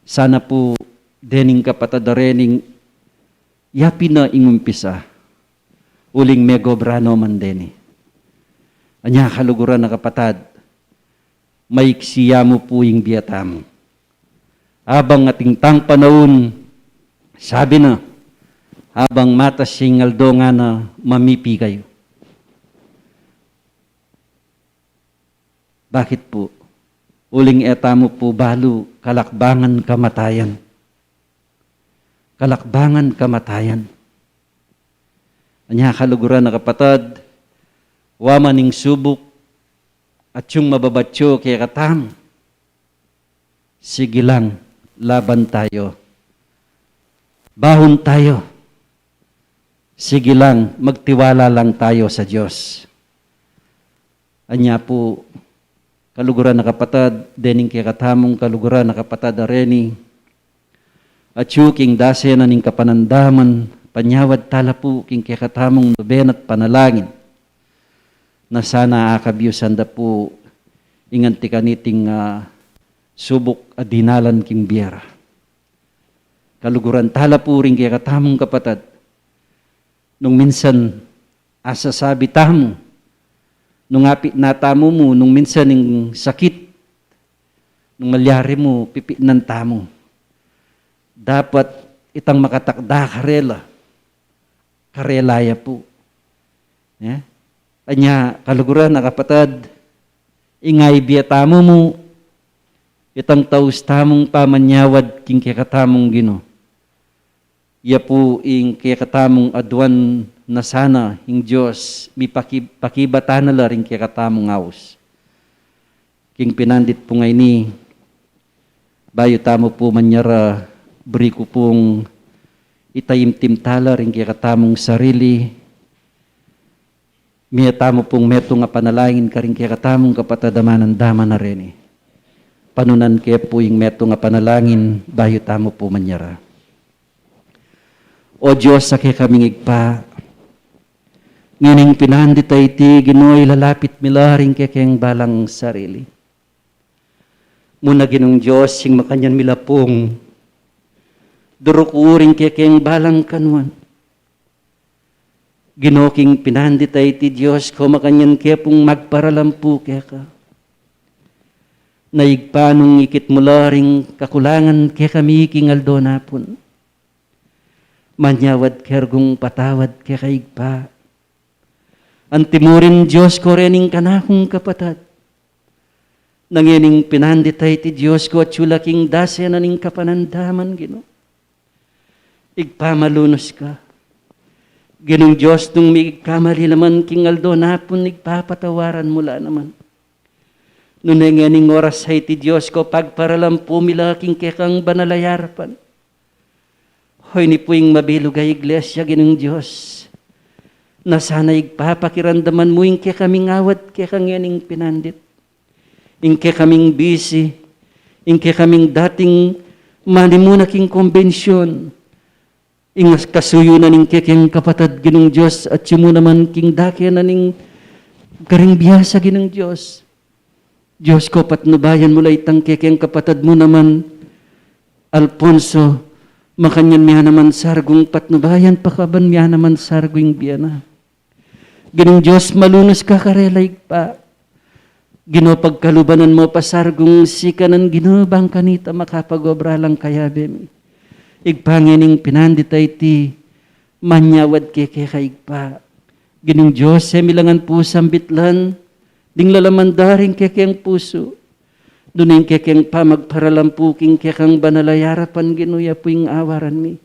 Sana pu dening kapatad a rening, ya pin na ing umpisa. Uling megobra no man deni. Anya kaluguran a kapatad, maiksi ya mu pu ing bie tamu. Abang atin tang panaun, sabi na, abang matas ing aldo ngana mamipi kayu. Bakit pu? Uling e tamu pu balu kalakbangan kamatayan. Kalakbangan kamatayan. Anya kaluguran a kapatad, wa man ing subuk, atyung mababatyu kekatamu. Sige lang, laban tayo. Bahun tayo. Sige lang, magtiwala lang tayo sa Dios. Anya pu, kaluguran a kapatad, dening kekatamung kaluguran a kapatad a reni, atyu king dase na ning kapanandaman, panyawad tala pu king kekatamung nubena't panalangin, na sana akabyusan da pu ing anti kaniting, ah, subuk a dinalan king bie ra. Kaluguran tala pu ring kekatamung kapatad, nung minsan asasabi tamu, nung apit na tamu mu, nung minsan ing sakit, nung malyari mu, pipitnan tamu. Dapat itang makatakda karela, karela ya pu. Ya? Anya, kaluguran a kapatad, ing aibie tamu mu, itang taus tamung pamanyawad king kekatamung Ginu. Ya pu ing kekatamung aduan na sana ing Dios, mipaki-, pakibatan na la ring kekatamung aus. King pinandit pu ngeni, bayu tamu pu manyara, buri ku pung Itaimtim tala ring kekatamung sarili, mie tamu pung metung a panalangin karing kekatamung kapatad a manandaman a reni. Panunan ke pu ing metung a panalangin bayu tamu pu manyara. O Dios a kekaming Ibpa, ngening pinandit a iti Ginu, ilalapit mi la ring kekeng balang sarili. Mu na Ginung Dios, ing makanyan mi la pung duruku ring kekeng balang kanuan. Ginu, king pinandit a iti Dios ko, makanyan ke pung magparalampu keka. Na Ibpa, nung ikit mu la ring kakulangan kekami king aldo napun, manyawad ke rugung patawad keka Ibpa. Anti mu rin Dios ko rening kanakung kapatad, na ngening pinandit a iti Dios ko atyu la king dase na ning kapanandaman Ginu, Ibpa, malunus ka. Ginung Dios, nung mikamali la man king aldo napun, Ibpa, patawaran mu la naman. Nune ngening oras a iti Dios ko, pagparalampu mi la king kekang banal a yarapan. Hoy ni pu ing mabilug a iglesia Ginung Dios, na sana Ibpa pakiramdaman mu ing kekaming awat keka ngening pinandit. Ing kekaming bisi, ing kekaming dating manimuna king kombensyun, ing kasuyu na ning kekeng kapatad Ginung Dios, atyu mu naman king dake na ning karing biasa Ginung Dios. Dios ko, patnubayan mu la itang kekeng kapatad mu naman, Alfonso, makanyan mi naman sargung patnubayan, pakaban mi naman sargung bie na. Ginung Dios, malunus ka karela Ibpa. Ginu, pagkalubanan mu pa sargung sikanan Ginu, bang kanita makapagobra lang kayabe mi. Ibpa, ngening pinandit a iti, manyawad ke keka Ibpa. Ginung Dios, e mi la ngan pu sambitlan ding lalaman da ring kekeng pusu. Nune ing kekeng pamagparalampu king kekang banal a yarapan Ginu, ya pu ing awaran mi.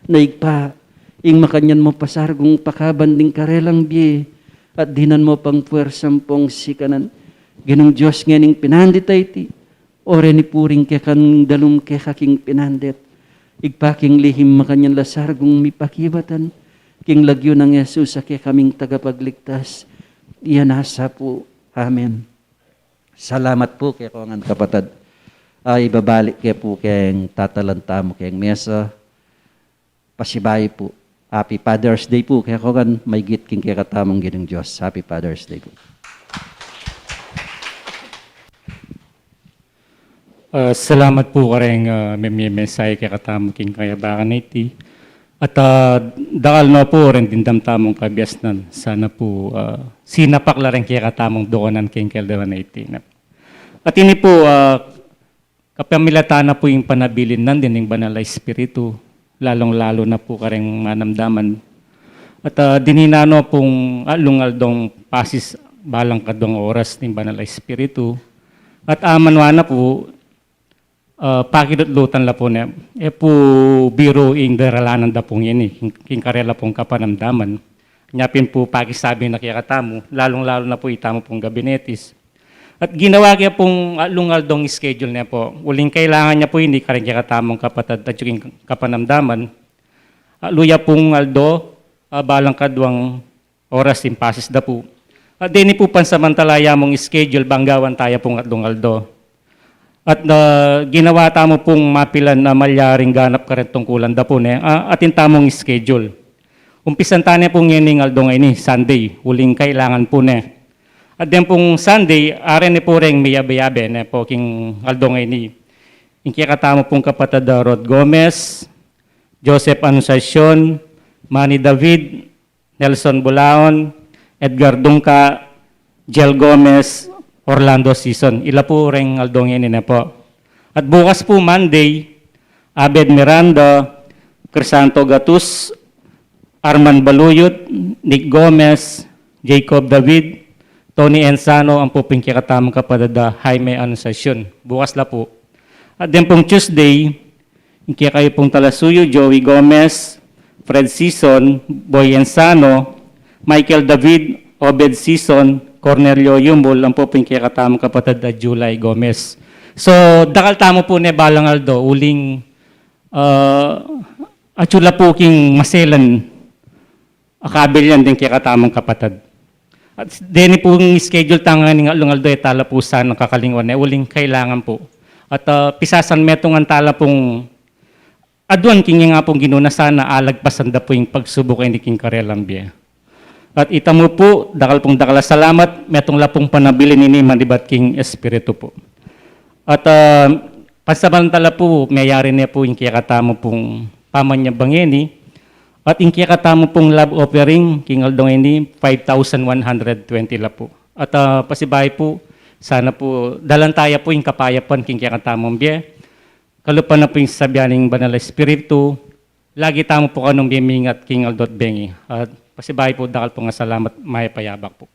Na Ibpa, ing makanyan mu pa sargung pakaban ding karelang bie, at dinan mu pang puwersa ampong sikanan. Ginung Dios, ngening pinandit a iti, o reni pu ring kekang dalum keka king pinandit. Ibpa, king lihim makanyan la sargung mipakibatan, king lagyu nang Jesus a kekaming tagapagligtas, iya na sa pu. Amen. Salamat pu kekongan kapatad. Ay, ibabalik ke pu keng tatalan tamu keng mesa. Pasibayu pu. Happy Father's Day pu kekongan, maigit king kekatamung Ginung Dios. Happy Father's Day pu. Ah, salamat pu kareng, ah, mimimensahe kekatamu king kayabangan a iti. At, ah, dakal no pu reng dimdam tamung kabiasnan. Sana pu, ah, sinapak la reng kekatamung dokanan king kayabangan a iti. At ini pu, ah, kapamilatan na pu ing panabilin nandin ning Banal a Espiritu, lalung-lalu na pu kareng manamdaman. At, ah, dinina no pung alung aldong pasis balang kaduang oras ning Banal a Espiritu. At amanwa na pu, ah, pakilutlutan la pu ne, e pu biru ing daralanan da pung ini, king, king karela pung kapanamdaman. Nya pin pu pakisabi na kekatamu, lalung-lalu na pu itamu pung gabinetis. At ginawa ke pung alung aldong schedule ne pu. Uling kailangan nya pu ini kareng kekatamung kapatad atyu king kapanamdaman. Alu ya pung aldo, ah, balang kaduang oras ing pasis da pu. At deni pu pansamantala ya mung schedule bang gawan taya pung alung aldo. At, ah, ginawa tamu pung mapilan a malyaring ganap kareng tungkulan da pu ne, ah, atin tamung schedule. Umpisan ta ne pu ngening aldo ngeni, Sunday, uling kailangan pu ne. At den pung Sunday, are ne pu reng miyabe-yabe ne pu king aldo ngeni. Ing kekatamu pung kapatad a Rod Gomez, Joseph Anunciacion, Manny David, Nelson Bulaon, Edgar Dungca, Jel Gomez, Orlando Sison. Ila pu reng aldo ngeni ne pu. At bukas pu Monday, Abed Miranda, Crisanto Gatus, Arman Baluyut, Nick Gomez, Jacob David, Tony Ensano, ampo pu ing kekatamung kapatad a Jaime Anunciacion. Bukas la pu. At den pung Tuesday, ing kekayu pung talasuyu, Joey Gomez, Fred Sison, Boy Ensano, Michael David, Obed Sison, Cornelio Yumul, ampo pu ing kekatamung kapatad a July Gomez. So, dakal tamu pu ne balang aldo, uling, ah, Atyu la pu king maselan a kabilyan deng kekatamung kapatad. At deni pung schedule tang ngeni ngan aldo-aldo, e ta la pu sana kakalingwan e, uling kailangan pu. At, ah, pisasan metung ngan ta la pung aduan king ing apung Ginu na sana alagpasan da pu ing pagsubuk a ini king karelang bie. At itamu pu, dakal pung dakal a salamat, metung la pung panabilin ini manibat king Espiritu pu. At, ah, pansamantala pu, meyari ne pu ing kekatamu pung pamanyabang ini, at ing kekatamu pung love offering king aldo ngeni, five thousand one hundred twenty la pu. At, ah, pasibayu pu, sana pu dalan taya pu ing kapayapan king kekatamung bie. Kalupa na pu ing sasabian ning Banal a Espiritu, lagi tamu pu kanung bimingat king aldo't bengi. At pasibayu pu, dakal pung salamat, mayap a yabak pu.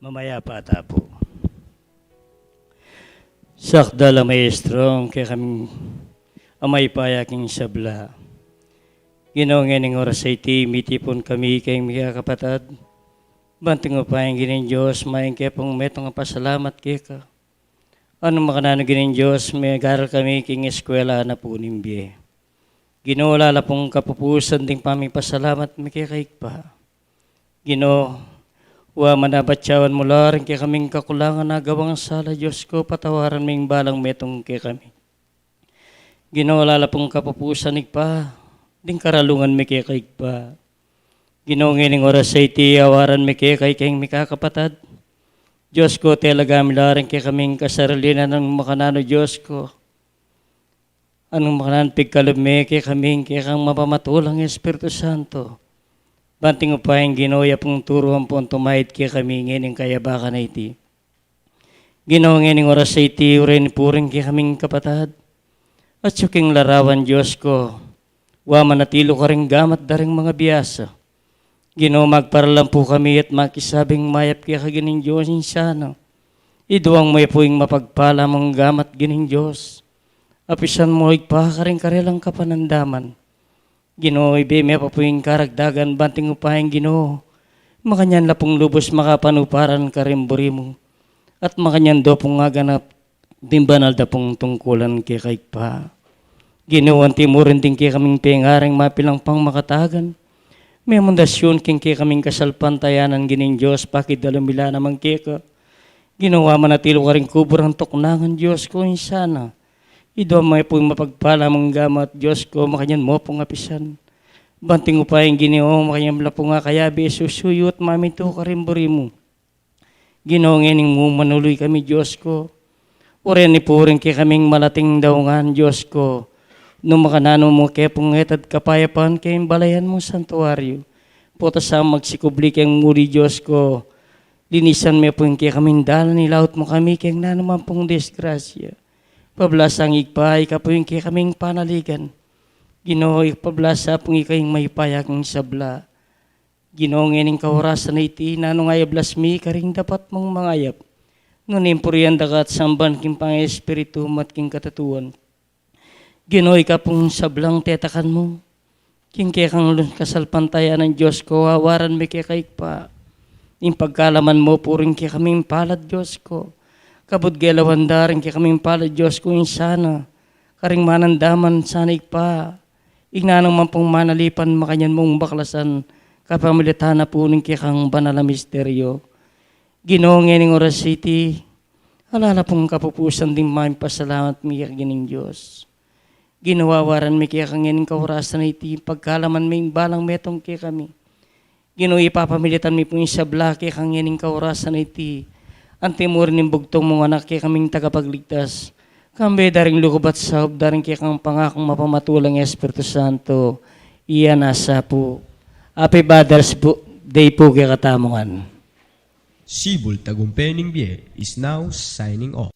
Mayap a tapu. Sakdal a maestro, kekaming amay paya king sabla. Ginu, ngening oras a iti, mitipun kami keng mikakapatad. Banting upayang Ginu Dios, mayang ke pung metung a pasalamat keka. Nung makananu Ginu Dios, megaral kami king eskwela na pu ning bie. Ginu, ala la pung kapupusan ding pamipasalamat mi keka Ibpa. Ginu, wa man abatyawan mu la ring kekaming kakulangan a gawang sala, Dios ku, patawaran ming balang metung kekami. Ginu, ala la pung kapupusan Ibpa, ding karalungan mi keka Ibpa. Ginu, ngening oras a iti, awaran mi keka ikeng mikakapatad. Dios ku, telaga mi la ring kekaming kasarilinan nung makananu, Dios ku. Nung makananu pigkalub me kekaming kekang mapamatulang Espiritu Santo. Banting upayang Ginu, ya pung turu ampong tumaid kekami ngening kayabakan a iti. Ginu, ngening oras a iti, uren puring kekaming kapatad. Atyu king larawan, Dios ku, wa man atilu karing gamat da ring mangabiasa. Ginu, magparalan pu kami at makisabing mayap keka Ginung Dios ing sana. Iduang me pu ing mapagpala mung gamat Ginung Dios. Apisan mu Ibpa karing karelang kapanandaman. Ginu, ibie me pa pu ing karagdagan banting upayang Ginu. Makanyan la pung lubus makapanuparan karing buri mu. At makanyan do pung aganap ding banal da pung tungkulan keka Ibpa. Ginu, anti mu rin ding kekaming pengaring mapilang pang makatagan. Memundasyun king kekaming kasalpantayanan Ginung Dios, pakidalum mi la naman keka. Ginu, wa man atilu karing kubur a tuknangan Dios ku, ing sana. Iduang me pu ing mapagpala mung gamat Dios ku, makanyan mu pung apisan. Banting upayang Ginu, makanyan la pung akayabe susuyu at mamintu karing buri mu. Ginu, ngening mu manuluy kami, Dios ku. Uren ni puring kekaming malating daungan, Dios ku. Nung makananu mu ke pung etad kapayapan keng balayan mung santuaryu. Pota sa magsikubli keng muli, Dios ku. Linisan me pu ing kekaming dalan, ilaut mu kami keng nanu man pung disgrasya. Pablasang Ibpa, ika pu ing kekaming panaligan. Ginu, ipablasa pung ika ing mayupaya king sabla. Ginu, ngening kaurasan a iti, nanu nga iblas mi karing dapat mung mangayap. Nune ing purian da ka at samban king pang-espiritu mu at king katatuan. Ginu, ika pung sablang tetakan mu. King kekang lun kasalpantayanan Dios ku, awaran mi keka Ibpa. Ing pagkalaman mu pu ring kekaming palad Dios ku. Kabud gelawan da ring kekaming palad Dios ku ing sana. Karing manandaman sana Ibpa. Ing nanu man pung manalipan makanyan mung baklasan, kapamilatan na pu ning kekang banal a misteryo. Ginu, ngening oras iti, ala la pung kapupusan ding pamipasalamat mi keka Ginung Dios. Ginu, awaran mi keka ngening kaurasan a iti, pagkalaman ming balang metung kekami. Ginu, ipapamilatan mi pu ing sabla keka ngening kaurasan a iti. Anti mu rin ing bugtung mung anak kekaming tagapagligtas. Kambe da ring lugub at saup da ring kekang pangakung mapamatulang Espiritu Santo. Iya nasa pu. Happy Father's Bu-, Day pu kekatamu ngan. Sibul Tagumpe ning Bie is now signing off.